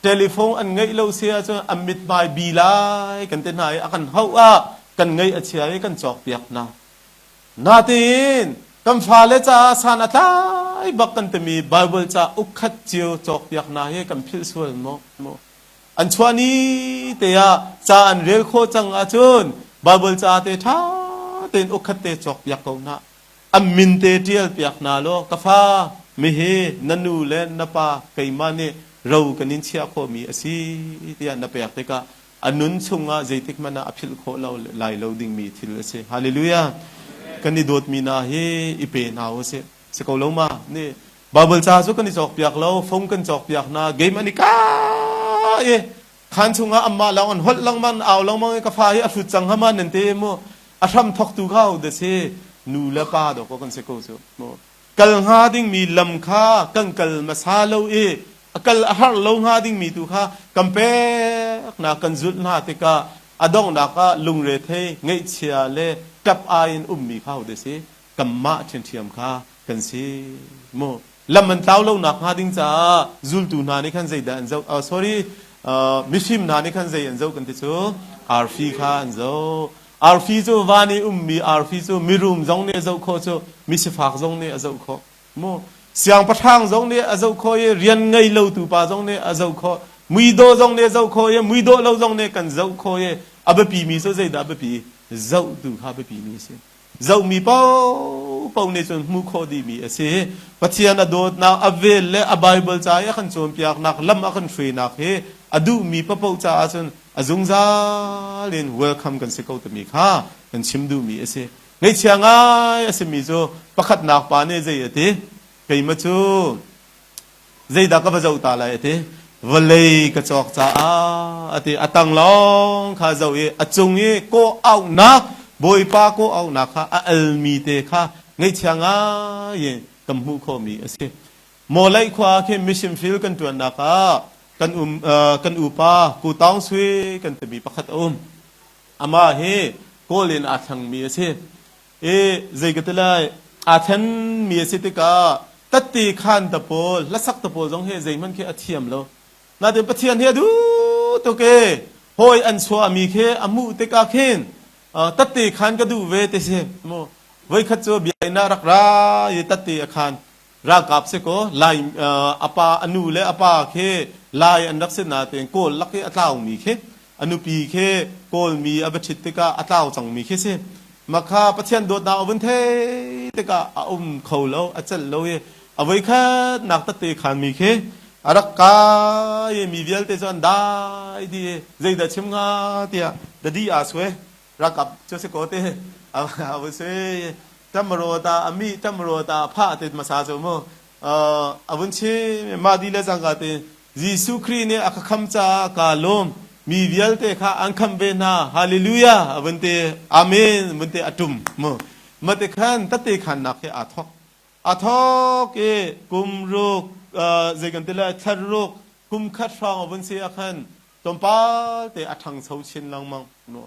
S1: telephone an ngeih lo si ahcun an mithmai bi lai kan ti hna i a kan hauh ah kan ngaih a chia i kan cawkpiak hna. Nain kan fale caah san a tlai bak kan timi Baibal ca uk khat cio cawkpiak hna hi kan philh sual maw? An chuah ni te ah ca an rel khawh cang ahcun Baibal ca te ṭha tein ukkhat te cawkpiak ko hna. An min te ṭial piak hna law ka fa mihi na nu le na pa keimah nih ro kan in chiah khawhmi a si tiah na pek tikah a nun chungah zeitik hmanh ah a philh khawh lo lai lo dingmi thil a si. Hallelujah. Kan i dawtmi hna hi i pe hna u sih. Si ko lo ma? Nih Baibal ca cu kan i cawkpiak lo, phone kan cawkpiak hna, game an i ka i khan chungah anmah lawng an holh lengmang, au lengmang i ka fa hi a hrut cang hama nan te mu. A hram thawktu kha ho da si? Nu le pa dawh ko kan si ko cu. Mu. Kal hnga dingmi lam kha kan kal hmasa lo i a kal a har lo hnga dingmi tu kha kan pek na kan zulh hna tikah a donghnak ah lungre thei ngaihchia le ṭap ai in ummi kha ho da si? Kanmah ṭhiamṭhiam kha kan si mu. Lam an tlau lo nak hnga ding caah zultu hna nih khan zeidah an zoh? Sorry, mifim hna nih khan zei an zoh kan ti cu? Arfi kha an zoh. Arfi cu van i ummi arfi cu mirum zong nih a zoh khawh cu, misifak zong nih a zoh khawh. Mu siangpahrang zong nih a zoh khawh i rian ngei lo tu pa zong nih a zoh khawh. Muidawh zong nih a zoh khawh i muidawh lo zong nih kan zoh khawh i. A biapimi cu zeidah a biapi? Zohtu kha a biapimi a si. Zohmi paohpaoh nih cun hmuh khawh dihmi a si. Pathian a dawtnak, a vel le a Baibal ca i a kan cawnpiaknak, lam a kan hruainak hi a duhmi paohpaoh caah cun a zungzal in welcome kan si ko timi kha kan chim duhmi a si. Ngaihchia ngai a simi cu pakhatnak pa nih zei a ti? Keimah cu zeidah ka va zoh ta lai a ti. Vawlei ka cawk caah a ti. A tang lawng kha zoh i a cung i kawh auhnak Bawipa kawh auhnak kha a almi te kha ngaihchia ngai in kan hmuh khawhmi a si. Mawleih khua khi mission field kan ṭuannak ah kan um kan upa Ku Taung Sui kan timi pakhat a um. Amah hi Kawl in aa thlangmi a si. I zei ka ti lai, aa thlenmi a si tikah tatti khan ta pawl, hlasak ta pawl zong hi zeihmanh khi a thiam lo. Nain Pathian hi a duh tuk i hawi an chuahmi khi a hmuh tikah khin tatte khan ka duh ve ti si. Mu voikhat cu biakinn ah rak ra i tatte a khan. Ralkap si kaw Lai a pa a nu le a pa khi Lai an rak si nain Kawl lak i a tlaumi khi a nupi khi Kawlmi a va ṭhit tikah a tlau cangmi khi si. Mah kha Pathian dawtnak a vun thei tikah a um kho lo, a celh lo i a voikhatnak tette khanmi khi a rak kai i mi vialte cu an dai dih i zeidah chim hnga tiah dadi aa suai. Ralkap cu si ko te a va si tamro ta a mi tamro ta a phah te hmasa cu mu a vun chim mah di le cangka te Jesuh Khrih nih a ka kham caah ka lawm mi vialte kha an kham ve hna hallelujah a vun te amen vun te a tum mu ma te khan tate khan nak he aa thok a thok i kum ruk zei kan ti lai thlar ruk kum khat hrawng a vun si a khan tlawmpal te a ṭhangcho chin lengmang mu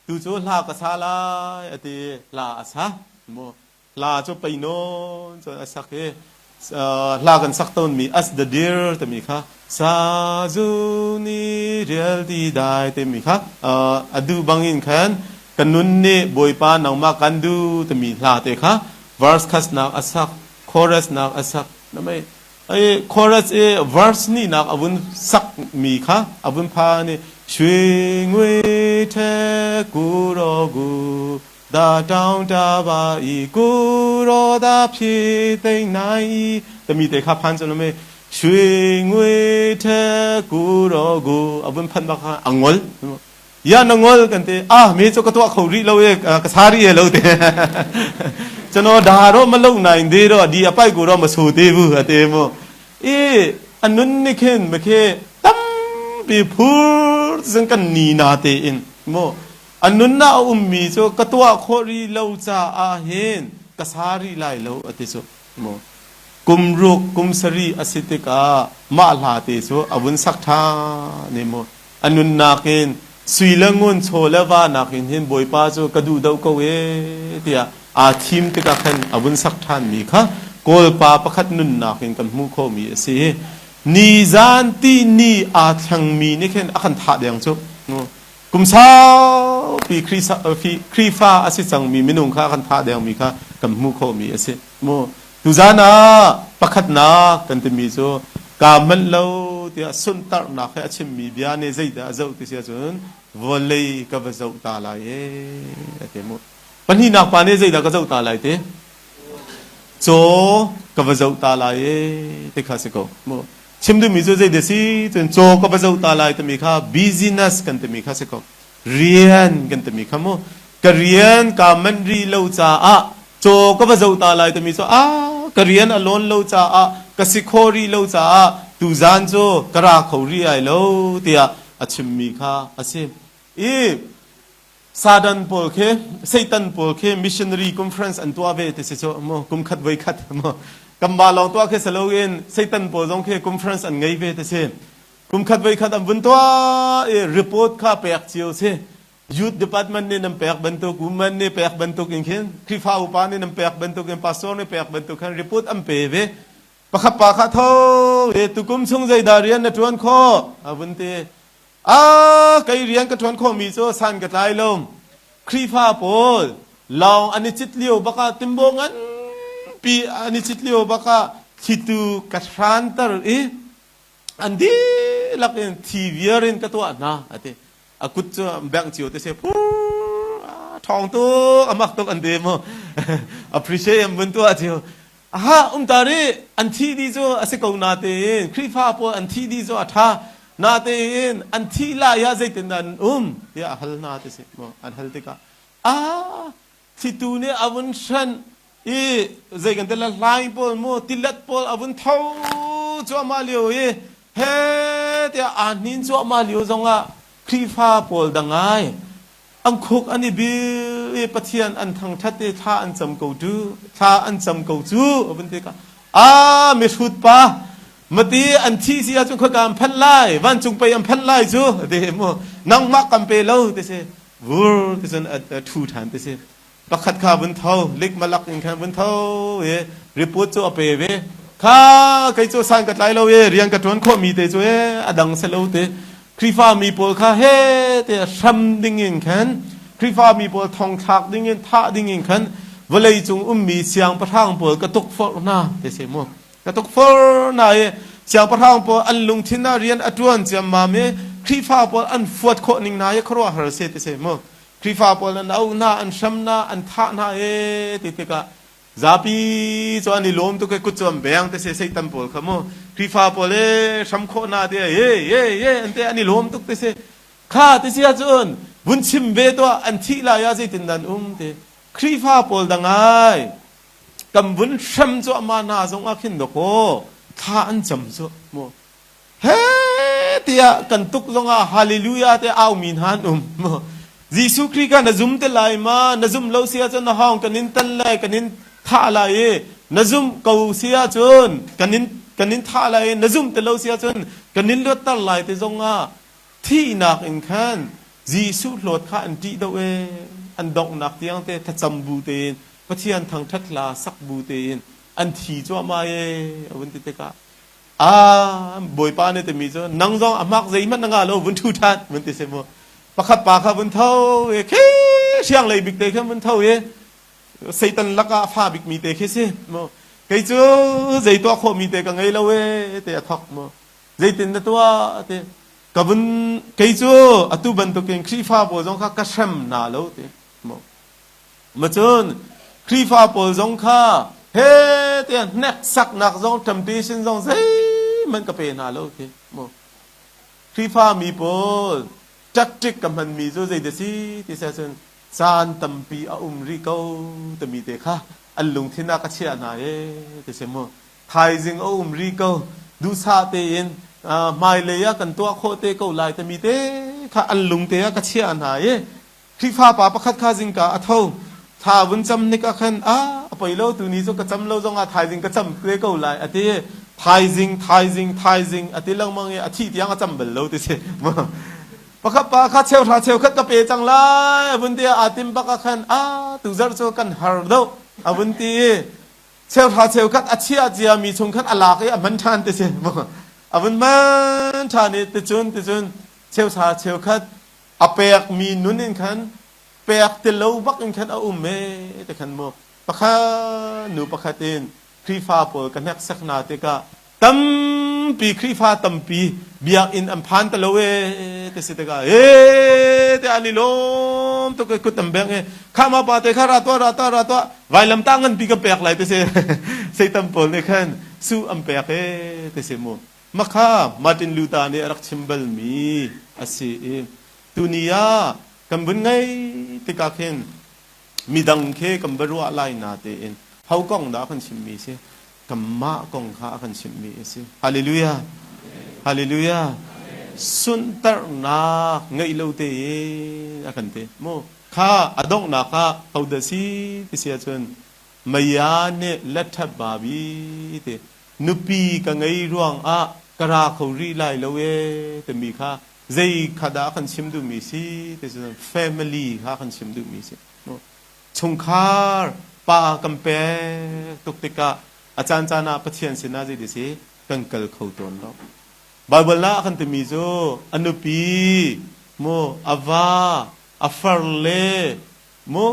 S1: tu cu hla ka sa lai a ti hla a sa mu hla cu peinawn cun a sak i hla kan sak tawnmi as the deer timi kha sa zu ni rial ti dai timi kha a duh bangin khan kan nun nih bawipa nangmah kan du timi hla te kha verse khasnak a sak chorus nak a sak na mei I chorus i verse hnihnak a vun sakmi kha a vun phan i Shui ngui the ku ro gu da taung ta ba i ku ro da phi tei nai i tami te kha phan cu me Shui ngui the ku ro gu a vun phan bak kha a ngol ya na ngol kan ti ah me cu ka tuah kho rih lo e ka sa rih e lo te chano da ro ma lo nai de ro di apai ku ro ma su te bu ate mu i anun ni khin ma khe tampi phur zan kan ni na te in mu anun na um mi cu ka tuah kho ri lo cha a hin ka sa ri lai lo ati cu mu kum ruk kum sari asi tikah mah hla te cu avun sak tha ne mu A nunnak in sui le ngun chaw le va nakin hin Bawipa cu ka duh deuh ko ee tiah aa thim tikah khan a vun sak ṭhanmi kha Kawlpa pakhat nunnak in kan hmuh khawhmi a si. Nizan ti ni aa thlengmi nih khin a kan thah deng cu. Kum saupi Khrihfa a si cangmi minung kha a kan thah dengmi kha kan hmuh khawhmi a si. Mu tuzan ah pakhatnak kan timi cu kaa manh lo tiah suntarnak he a chimmi bia nih zeidah a zoh ti si ahcun vawlei ka va zoh ta lai ee a ti mu. Pahnihnak pa nih zeidah ka zoh ta lai ti? Caw ka va zoh ta lai ee ti kha si ko. Mu chim duhmi cu zeidah si cun caw ka va zoh ta lai timi kha business kan timi kha si ko. Rian kan timi kha mu ka rian kaa manh rih lo caah caw ka va zoh ta lai timi cu a ka rian a lawn lo caah ka si kho rih lo caah tuzan cu ka ra kho rih ai lo tiah a chimmi kha a si i Satan pawl khi Satan pawl khi missionary conference an tuah ve ti si cu mu kum khat voi khat mu kan ba lawng tuah khi saloin Satan pawl zong khi conference an ngei ve ti si kum khat voi khat an vun tuah i report kha pek cio si Youth department nih nan pek bantuk, women nih pek bantuk in khin, Khrihfa upa nih nan pek bantuk in, pastor nih pek bantuk khan report an pe ve. Pakhat pa kha tho e tukum chung zeidah rian na ṭuan khawh? A vun ti. A kei rian ka ṭuan khawhmi cu san ka tlai lo. Khrihfa pawl lawng an i cit lio bakah timbo nganpi an i cit lio bakah thlitu ka hranter i an dihlak in thi viar in ka tuah hna a ti. A kut cu bengh cio te se ṭhawng tuk amak tuk an ti mu appreciate an vun tuah cio. Aha um ta rih an thi dih cu a si ko natein Khrihfa pawl an thi dih cu a ṭha natein an thih lai ah zeitindah an um tiah a hal hna ti si mu an hal tikah a thitu nih a vun hranh i zei kan ti la hlaing pawl mu tilet pawl a vun tho cuahmah lio i he tiah aa hnin cuahmah lio zongah Khrihfa pawl dangai an khuk an i bil i Pathian an thangṭhat i thla an cam ko tu thla an cam ko cu a vun ti ka a mihrut pa mati an thi si ahcun khoika an phanh lai vancung pei an phanh lai cu ti mu nangmah kan pe lo ti si vur ti cun a ṭhu ṭhan ti si pakhat kha vun tho lik malak in khan vun tho i report cu a pe ve kha kei cu san ka tlai lo i rian ka ṭuan khawh mi te cu e a dang se lo te Khrihfa mi pawl kha he te hram ding in khan Khrihfa mi pawl thong thlak ding in thah ding in khan vawlei cung ummi siangpahrang pawl ka tukforh hna te se mu ka tukforh hna i siangpahrang pawl an lungthin ah rian a ṭuan ciammam i Khrihfa pawl an fuat khawh ning hna hi khuaruahhar se te se mu Khrihfa pawl an auh hna, an hram hna, an thah hna e ti tikah zapi cu an i lawm tuk i kut cu an beng te se Satan pawl kha mu Khrihfa pawl e hram khawh hna te ye ye ye an te an i lawm tuk te se kha ti si ahcun vun chim ve tuah an thih lai ah zeitin dan um ti Khrihfa pawl dangai kan vun hrem cu ama hna zong ah khin dawkaw thla an cam cu mu He tiah kan tuk zongah hallelujah te aumi hna an um. Jesuh Khrih kha na zum te lai ma? Na zum lo si ahcun na hawng kan in tan lai, kan in thah lai i na zum ko si ahcun kan in kan in thah lai i na zum te lo si ahcun kan in luatter lai te zongah thihnak in khan Jesuh hlawt kha an ṭih deuh e an donghnak tiang te thlacam bu tein Pathian thangṭhat hla sak bu tein an thi cuahmah e a vun ti tikah Ah, Bawipa nih timi cu nang zong a hmak zeihmanh na ngah lo vun ṭhu ṭhan vun ti si mu. Pakhat pa kha vun tho i khi siang lei bik te khan vun tho i Satan lakah a fa bikmi te khi si mu. Kei cu zei tuah khawhmi te ka ngei lo e te a thok mu. Zeitin na tuah ti ka vun kei cu atu bantukin Khrihfa pawl zong kha ka hrem hna lo ti mu. Macun Khrihfa pawl zong kha he tiah hneksaknak zong temptation zong zeihmanh ka pe hna lo ti mu. Khrihfa mi pawl tactic ka hmanmi cu zeidah si ti si ahcun caan tampi a um rih ko timi te kha an lungthin ah ka chiah hna e ti si mu. Thaizing a um rih ko duhsah tein hmailei ah kan tuah khawh te ko lai timi te kha an lungte ah ka chiah hna i Khrihfa pa pakhat kha zingka a tho. Thla vun cam nik ah khan a a poi lo tuni cu ka cam lo zong ah thaizing ka cam te ko lai a ti. Thaizing thaizing thaizing a ti lengmang i a thih tiang a cam bal lo ti si. Pakhat pa kha cheuhra cheukhat ka pe cang lai a vun ti aa tim bak ah khan a tuzarh cu kan har deuh a vun ti i cheuhra cheukhat a chiah cia mi chung khan a lak i a hman ṭhan ti si. A vun hman ṭhan i ticun ticun cheuhra cheukhat A pekmi nun in khan pek ti lo bak in khan a um e ti khan mu pakhat nu pakhat in Khrihfa pawl ka hneksak hna tikah tampi Khrihfa tampi biakinn an phan ta lo e ti si tikah e te an i lawm tuk i kut an bengh i khama pa te kha ra tuah ra tuah ra tuah vailam tah nganpi ka pek lai ti si Satan pawl nih khan su an pek e ti si mu Makha Martin Luther nih a rak chim balmi a si i tuni ah kan vun ngei tikah khin midang khi kan va ruah lai na tein ho kong dah a kan chimmi si kanmah kong kha a kan chimmi a si. Hallelujah. Hallelujah. Sunhternak ngeih lo tein a kan ti. Mu kha a donghnak ah hodah si ti si ahcun Maya nih letṭhat babi ti nupi ka ngei ruangah ka ra kho rih lai lo ee timi kha zei kha dah kan chim duhmi si ti cu family kha kan chim duhmi si. Chungkhar pa kan pek tuk tikah a caancaan ah Pathian sinah zei si kan kal kho tawn lo. Bible ah a kan timi cu a nupi mu a va a far le Mu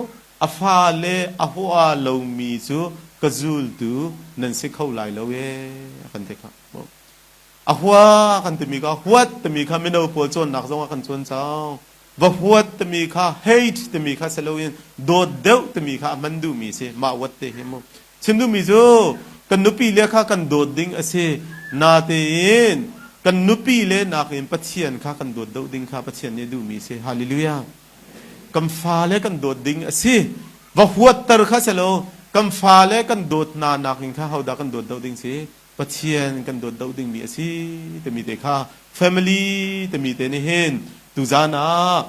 S1: a fale a hua lomi cu ka zultu nan si kho lai lo ee a kan ti kha. Mu a hua kan timi kha huat timi kha mino pawl cawnnak zong ah kan cawn cang. Va huat timi kha, hate timi kha si loin dawt deuh timi kha a hman duhmi si mah wat te hi mu. Chim duhmi cu kan nupi le kha kan dawt ding a si. Natein kan nupi le nakin Pathian kha kan dawt deuh ding kha Pathian nih a duhmi si. Hallelujah. Kan fale kan dawt ding a si. Va huatter kha si lo, kan fale kan dawt hna nakin kha hodah kan dawt deuh ding si? Pathian kan dawt deuh dingmi a si timi te kha family timi te nih hin tuzan ah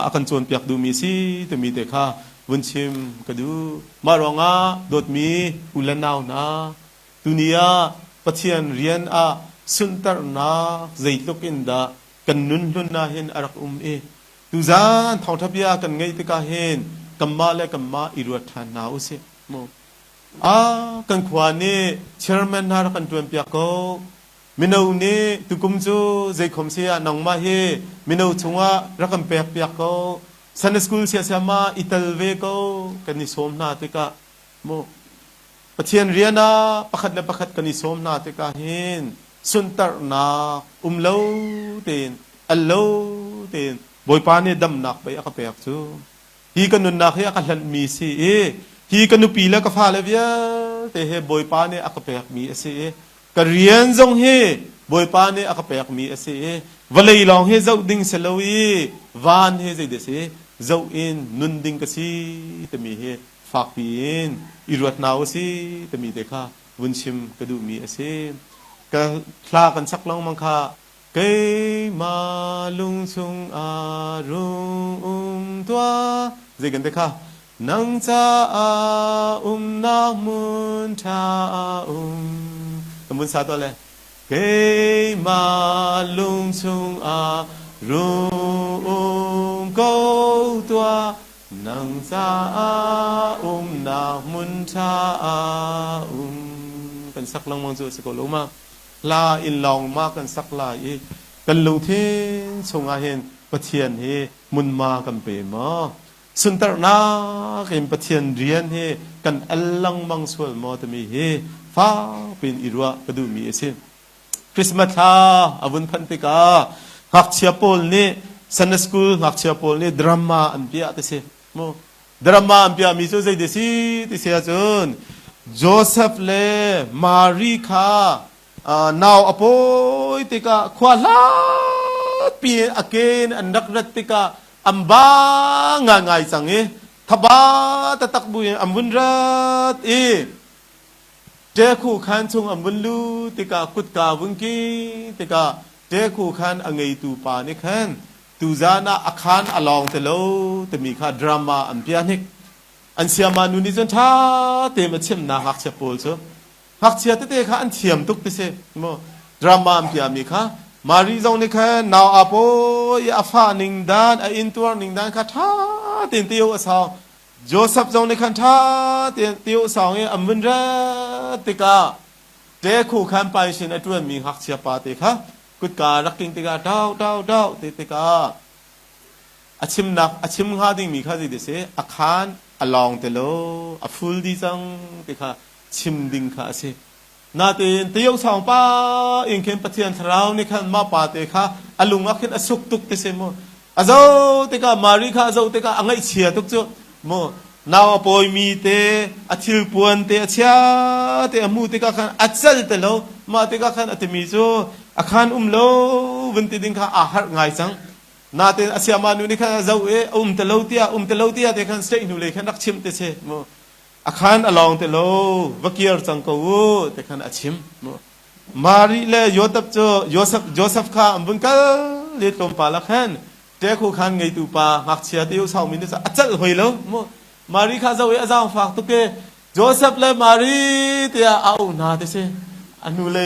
S1: a kan cawnpiak duhmi si timi te kha vun chim ka duh. Mah ruangah dawtmi u le nau hna, tuni ah Pathian rian ah sunhternak zeitluk in dah kan nun hlun ah hin a rak um i tuzan thawngṭha bia kan ngeih tikah hin kanmah le kanmah i ruat ṭhan hna usih mu. A kan khua nih chairman hna rak kan ṭuan piak ko. Mino nih tukum cu zeikhom si ah nangmah hi mino chungah rak kan pek piak ko. Sunday school siasiam ah i tel ve ko kan i sawm hna tikah mu. Pathian rian ah pakhat le pakhat kan i sawm hna tikah hin suntarnak um lo tein al lo tein Bawipa nih damnak pei a ka pek cu. Hi ka nunnak hi a ka hlanhmi si i hi ka nupi le ka fale vialte he Bawipa nih a ka pekmi a si i ka rian zong hi Bawipa nih a ka pekmi a si i vawlei lawng hi zoh ding si lo i van hi zeidah si zoh in nun ding ka si timi hi fakpi in i ruat hna u si timi te kha vun chim ka duhmi a si. Ka hla kan sak lengmang kha keimah lung chungah rung um tuah zei kan te kha nang caah umnak hmun ṭha um kan vun sa tuah le keimah lung chungah rung um ko tuah nang caah umnak hmun ṭha um kan sak lengmang cu a si ko lo ma? Hla in lawng ma kan sak lai i kan lungthin chungah hin Pathian hi hmunhma kan pe maw? Suntarnak in Pathian rian hi kan al lengmang sual maw timi hi fak piin i ruah ka duhmi a si. Christmas thla a vun phanh tikah ngakchia pawl nih, Sunday school ngakchia pawl nih drama an piah ti si mu. Drama an piahmi cu zei si ti si ahcun Joseph le Mary kha nau a pawi tikah khua hlatpi in a ke in an rak rat tikah an ba ngaingai cang i thaba taktak buin an vun rat i Ṭekhu khaan chung an vun luh tikah kutka vun king tikah ṭekhu khaan a ngeitu pa nih khan tuzan ah a khaan a lawng ti lo timi kha drama an piah hnik. An siama nu nih cun ṭha tein a chimhnak ngakchia pawl cu ngakchia tete kha an thiam tuk ti si mu. Drama an piahmi kha Mari zong nih khan nau aa pawi i a fah ning dan a intuar ning dan kha ṭha tein tio a sau. Joseph zong nih khan ṭha tein tiu sawng i an vun rat tikah ṭekhu khan paisin a ṭuanmi ngakchia pa te kha kutka rak king tikah ṭau ṭau ṭau ti tikah a chimnak a chim hnga dingmi kha zei ti si a khaan a lawng te lo a ful dih cang ti kha chim ding kha a si. Natein tio sawng pa in khin Pathian thlarau nih khan mah pa te kha a lung ah khin a suk tuk ti si mu. A zo tikah Mary kha a zo tikah a ngaihchia tuk cu mu. Nau a pawimi te a thilpuan te a chia te a hmu tikah khan a cal te lo. Mah tikah khan a timi cu a khan um lo vun ti ding kha aa harh ngai cang. Natein a siama nu nih khan a zo i a um te lo tiah um te lo tiah te khan state hnu lei khan rak chim te si mu. A khan a lawng te lo, va kir cang ko u ti khan a chim. Mari le Joseph cu Joseph Joseph kha an vun kal le tlawmpal ah khan ṭekhu khan ngeitu pa ngakchia te u saumi nih a celh hoi lo mu. Mari kha zo i a zaangfak tuk i Joseph le Mari tiah a auh hna ti si. A hnu le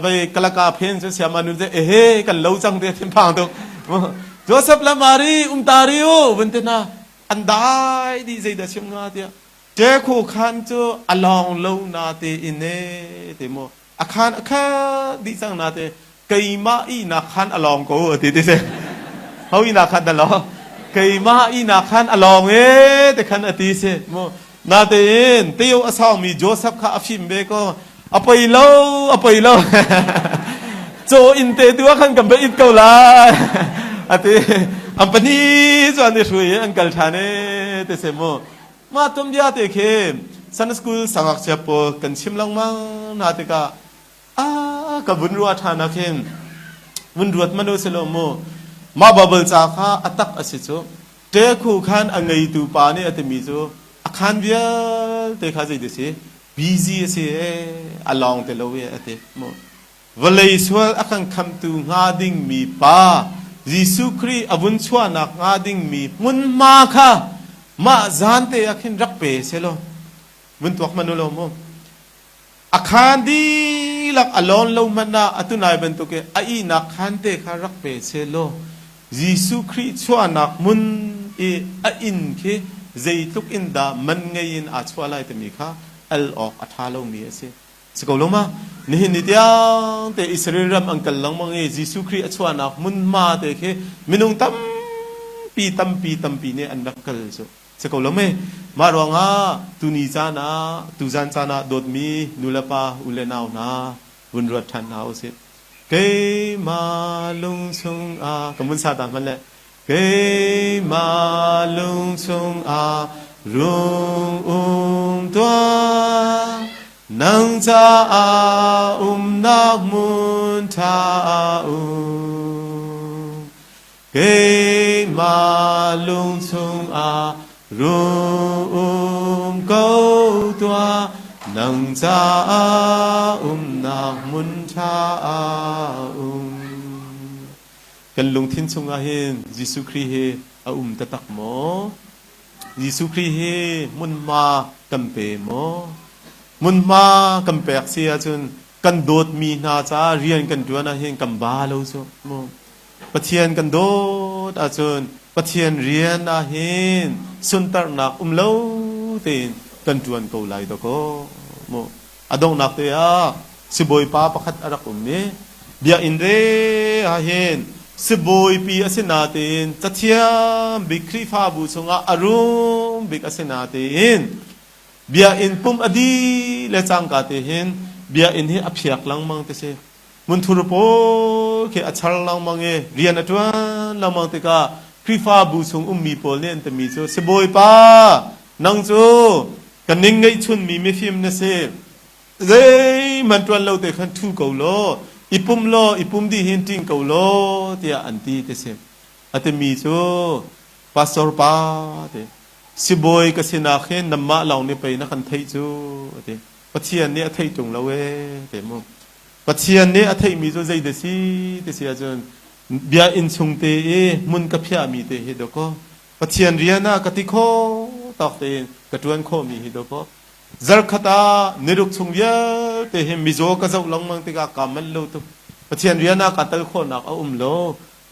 S1: vei kalaka phen cu siama nu cu ehe kan lo cang ti thinphang tuk. Joseph le Mari um ta ri u vun ti hna. An dai dih, zeidah chim hnga tiah ṭekhu khan cu a lawng lo na te in e te mu a khan a khat dih cang na te keimah ihnak khan a lawng ko a ti ti si. Ho ihnak khan dah lawng? Keimah ihnak khan a lawng e te khan a ti si mu. Natein teo a sawngmi Joseph kha a fim ve ko. A poi lo, a poi lo, caw inn te tu ah khan kan va it ko lai a ti. An pahnih cu an i hrui i an kal ṭhan e te se mu. Mah tuanbia te khi Sunday school sangakchia pawl kan chim lengmang hna tikah a ka vun ruah ṭhan ah khin vun ruat manu si lo mu. Mah Bible ca kha a tak a si cu. Ṭekhu khan a ngeitu pa nih a timi cu a khan vialte kha zei ti si busy a si e a lawng te lo e a ti mu. Vawlei sual a kan khamtu hnga dingmi pa Jesuh Khrih a vun chuahnak hnga dingmi hmunhma kha mah zan te ah khin rak pe selaw vun tuak hmanh u law mu. A khaan dihlak a lawn lo hmanh ah atu nai bantuk i a ihnak khaan te kha rak pe selaw Jesuh Khrih chuahnak hmun i a inn khi zeitluk in dah man ngei in aa chuah lai timi kha al awk a ṭha lomi a si. Si ko lo ma? Nihin ni tiang te Israel ram an kal lengmang i Jesuh Khrih a chuahnak hmunhma te khi minung tampi tampi tampi nih an rak kal cu. Si ko lo me? Mah ruangah tuni caan ah tuzan caan ah dawtmi nulepa u le nau hna vun ruat ṭhan hna usih. Keimah lung chungah ka mun sa ta hman le Keimah lung chungah rung um tuah, nang caah umnak hmun ṭha um. Keimah lung chungah rung um ko tuah, nang caah umnak hmun ṭha um. Kan lungthin chungah hin Jesuh Khrih hi a um taktak maw? Jesuh Khrih hi hmunhma kan pe maw? Hmunhma kan pek si ahcun kan dawtmi hna caah rian kan ṭuan ahhin kan ba lo cu mu. Pathian kan dawt ahcun Pathian rian ahhin suntarnak um lo tein kan ṭuan ko lai dawkaw mu. A donghnak te ah sibawipa pakhat a rak um i biakinn re ah hin sibawipi a si natein cathiam bik Khrihfabu chungah a rum bik a si natein biakinn pum a dih le cangka te hin biakinn hi a phiak lengmang ti si. Hmunthur pawl khi a char lengmang i rian a ṭuan lengmang tikah Khrihfabu chung ummi pawl nih an timi cu sibawipa nang cu Ka ning ngeihchunmi mifim na si. Zeihmanh ṭuan lo te khan ṭhu ko law, i pum law, i pum dih hin ṭing ko law, tiah an ti ti si. A timi cu pastor pa ti. Sibawi ka sinak hin nanmah lawng nih pei na kan theih cu, a ti. Pathian nih a theih ṭung lo ee, ti mu. Pathian nih a theihmi cu zei dah si ti si ahcun bia inn chung te i hmun ka phiahmi te hi dawkaw Pathian rian ah ka ti khawh tawk tein ka ṭuan khawhmi hi dawkaw zarkhat ah niruk chung vialte hi mizaw ka zoh lengmang tikah kaa manh lo tuk. Pathian rian ah kaa tel khawhnak a um lo.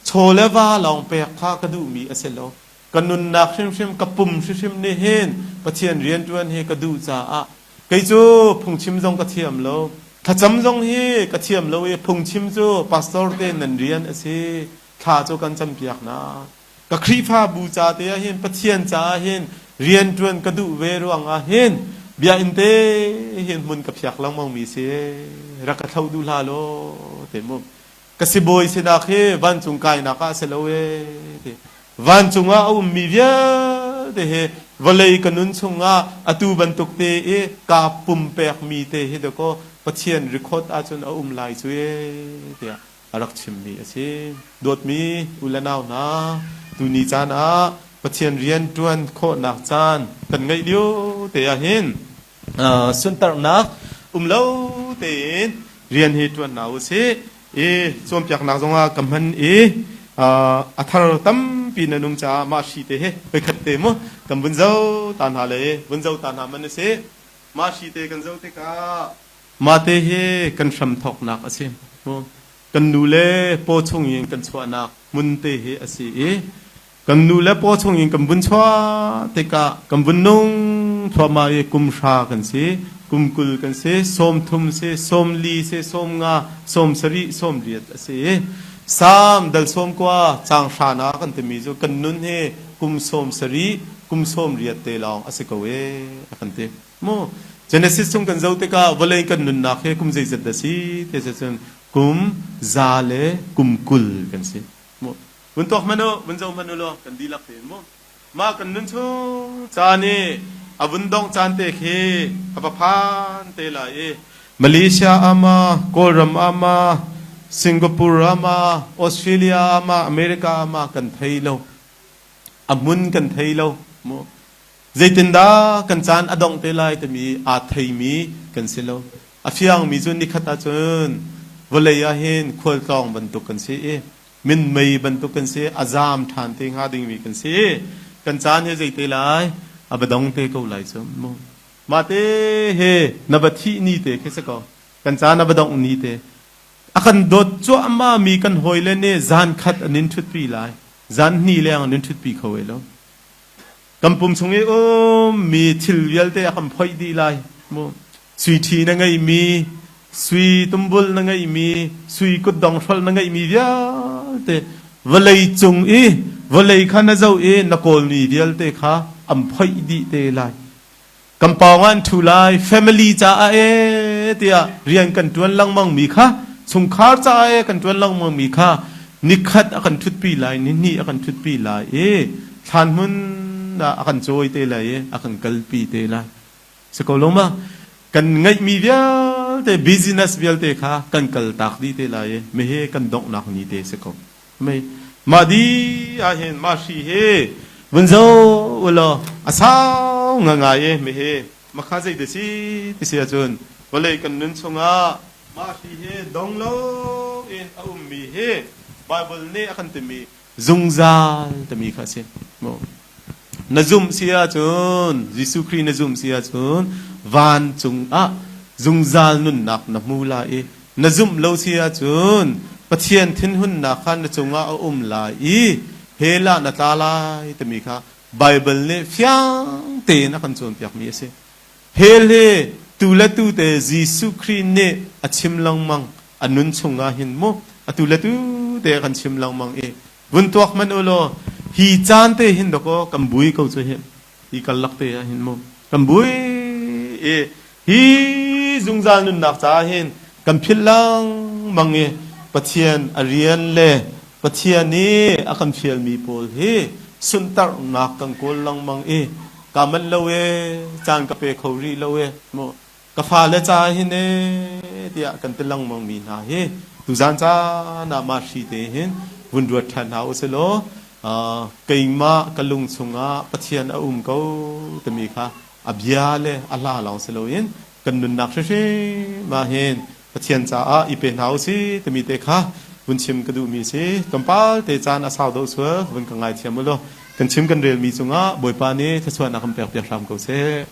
S1: Chaw le va lawng pek kha ka duhmi a si lo. Ka nunnak hrimhrim, ka pum hrimhrim nih hin Pathian rianṭuan hi ka duh caah kei cu phungchim zong ka thiam lo. Thlacam zong hi ka thiam lo i phungchim cu pastor te nan rian a si. Thla cu kan campiak hna. Ka Khrihfabu ca te ah hin Pathian caah hin rianṭuan ka duh ve ruangah hin biakinn te hin hmun ka phiak lengmang mi si rak ka thlo duh hlah law te mu ka sibawi sinak hi vancung kainak ah si lo e ti vancung ah a ummi vialte hi vawlei ka nun chungah atu bantuk te i kaa pumpek mi te hi dakaw Pathian record ahcun a um lai cu e tiah a rak chimmi a si. Dawtmi u le nau hna, tuni caan ah Pathian rian ṭuan khawhnak caan kan ngeih lio te ah hin suntarnak um lo tein rian hi ṭuan hna u sih. I cawnpiaknak zongah ka hman i a thar tampi nan um caah mah hri te hi voikhat te mu kan vun zo ta hna le vun zo ta hna man a si. Mah hri te kan zoh tikah Mahte hi kan hramthawknak a si. Kan nu le paw chungin kan chuahnak hmun te hi a si i kan nu le paw chungin kan vun chuah tikah kan vun nung thluahmah i kum hra kan si, kum 20 kan si, 30 si, 40 si, 50, 70, 80 a si i Salm dal 90 caang hrana kan timi cu kan nun hi kum 70, kum 80 te lawng a si ko ee a kan ti. Mu Genesis chung kan zoh tikah vawlei kan nunnak hi kum zeizat dah si ti si cun kum za le kum 20 kan si. Mu. Vun tuak hmanh u, vun zoh hmanh u law kan dihlak tein mu. Mah kan nun chung caan i a vun dongh caan te khi a va phan te lai i Malaysia ah ma, Kawlram ah ma, Singapore ah ma, Australia ah ma, America ah ma kan thei lo. A hmun kan thei lo. Mu. Zeitindah kan caan a dongh te lai timi aa theimi kan si lo. A fiangmi cu nikhat ahcun vawlei ah hin khualtlawng bantuk kan si i minmei bantuk kan si, a zaam ṭhan te hnga dingmi kan si. Kan caan hi zeite lai a va dong te ko lai cu mu. Mah te he na va thih ni te khi si ko. Kan caan a va dongh ni te. A kan dawt cuahmah mi kan hawile nih zan khat an in ṭhutpi lai. Zan hnih leng an in ṭhutpi kho e lo. Kan pum chung i ummi thil vialte a kan phoih dih lai. Mu. Sui ṭhi na ngeihmi, sui tumbul na ngeihmi, sui kutdong hrolh na ngeihmi vialte vawlei cung i vawlei kha na zoh i na kawlmi vialte kha an phoih dih te lai. Kan pawng ah an ṭhu lai, family caah ee tiah rian kan ṭuan lengmang mi kha, chungkhar caah ee kan ṭuan lengmang mi kha nikhat a kan ṭhutpi lai, nihnih a kan ṭhutpi lai i thlan hmun ah a kan cawi te lai i a kan kalpi te lai. Si ko lo ma? Kan ngeihmi vialte business vialte kha kan kaltak dih te lai i mehe kan donghnak ni te si ko. Mei mah di ah hin mah hri hi vun zo ulaw a sau ngangai i mehe makha zei te si ti si ahcun vawlei kan nun chungah mah hri hi dong lo in a ummi hi Bible nih a kan timi zungzal timi kha a si. Na zumh si ahcun Jesuh Khrih na zumh si ahcun vancung ah zungzal nunnak na hmu lai i na zumh lo si ahcun Pathian thinhunnak kha na cungah a um lai i hell ah na tla lai timi kha Baibal nih fiang tein a kan cawnpiakmi a si. Hell hi tu le tu te Jesuh Khrih nih a chim lengmang a nun chungah hin mu atu le tu te a kan chim lengmang i vun tuak hmanh u law hi caan te hin dakaw kan bui ko cu hi hi karlak te ah hin mu kan bui i hi zungzal nunnak caah hin kan philh lengmang i Pathian a rian le Pathian i a kan fialmi pawl hi suntarnak kan kawl lengmang i ka manh lo e caan ka pe kho rih lo e mu ka fale ca hin e tiah kan ti lengmang mi hna hi tuzan caan ah mah hri te hin vun ruat ṭhan hna usih law keimah ka lung chungah Pathian a um ko timi kha a bia le a hla lawng si loin kan nunnak hrimhrim ah hin Pathian caah i pe hna usih timi te kha vun chim ka duhmi si. Tlawmpal te caan a sau deuh sual vun ka ngaithiam u law kan chim kan relmi cungah Bawipa nih thluachuahnak kan pek piak hram ko seh.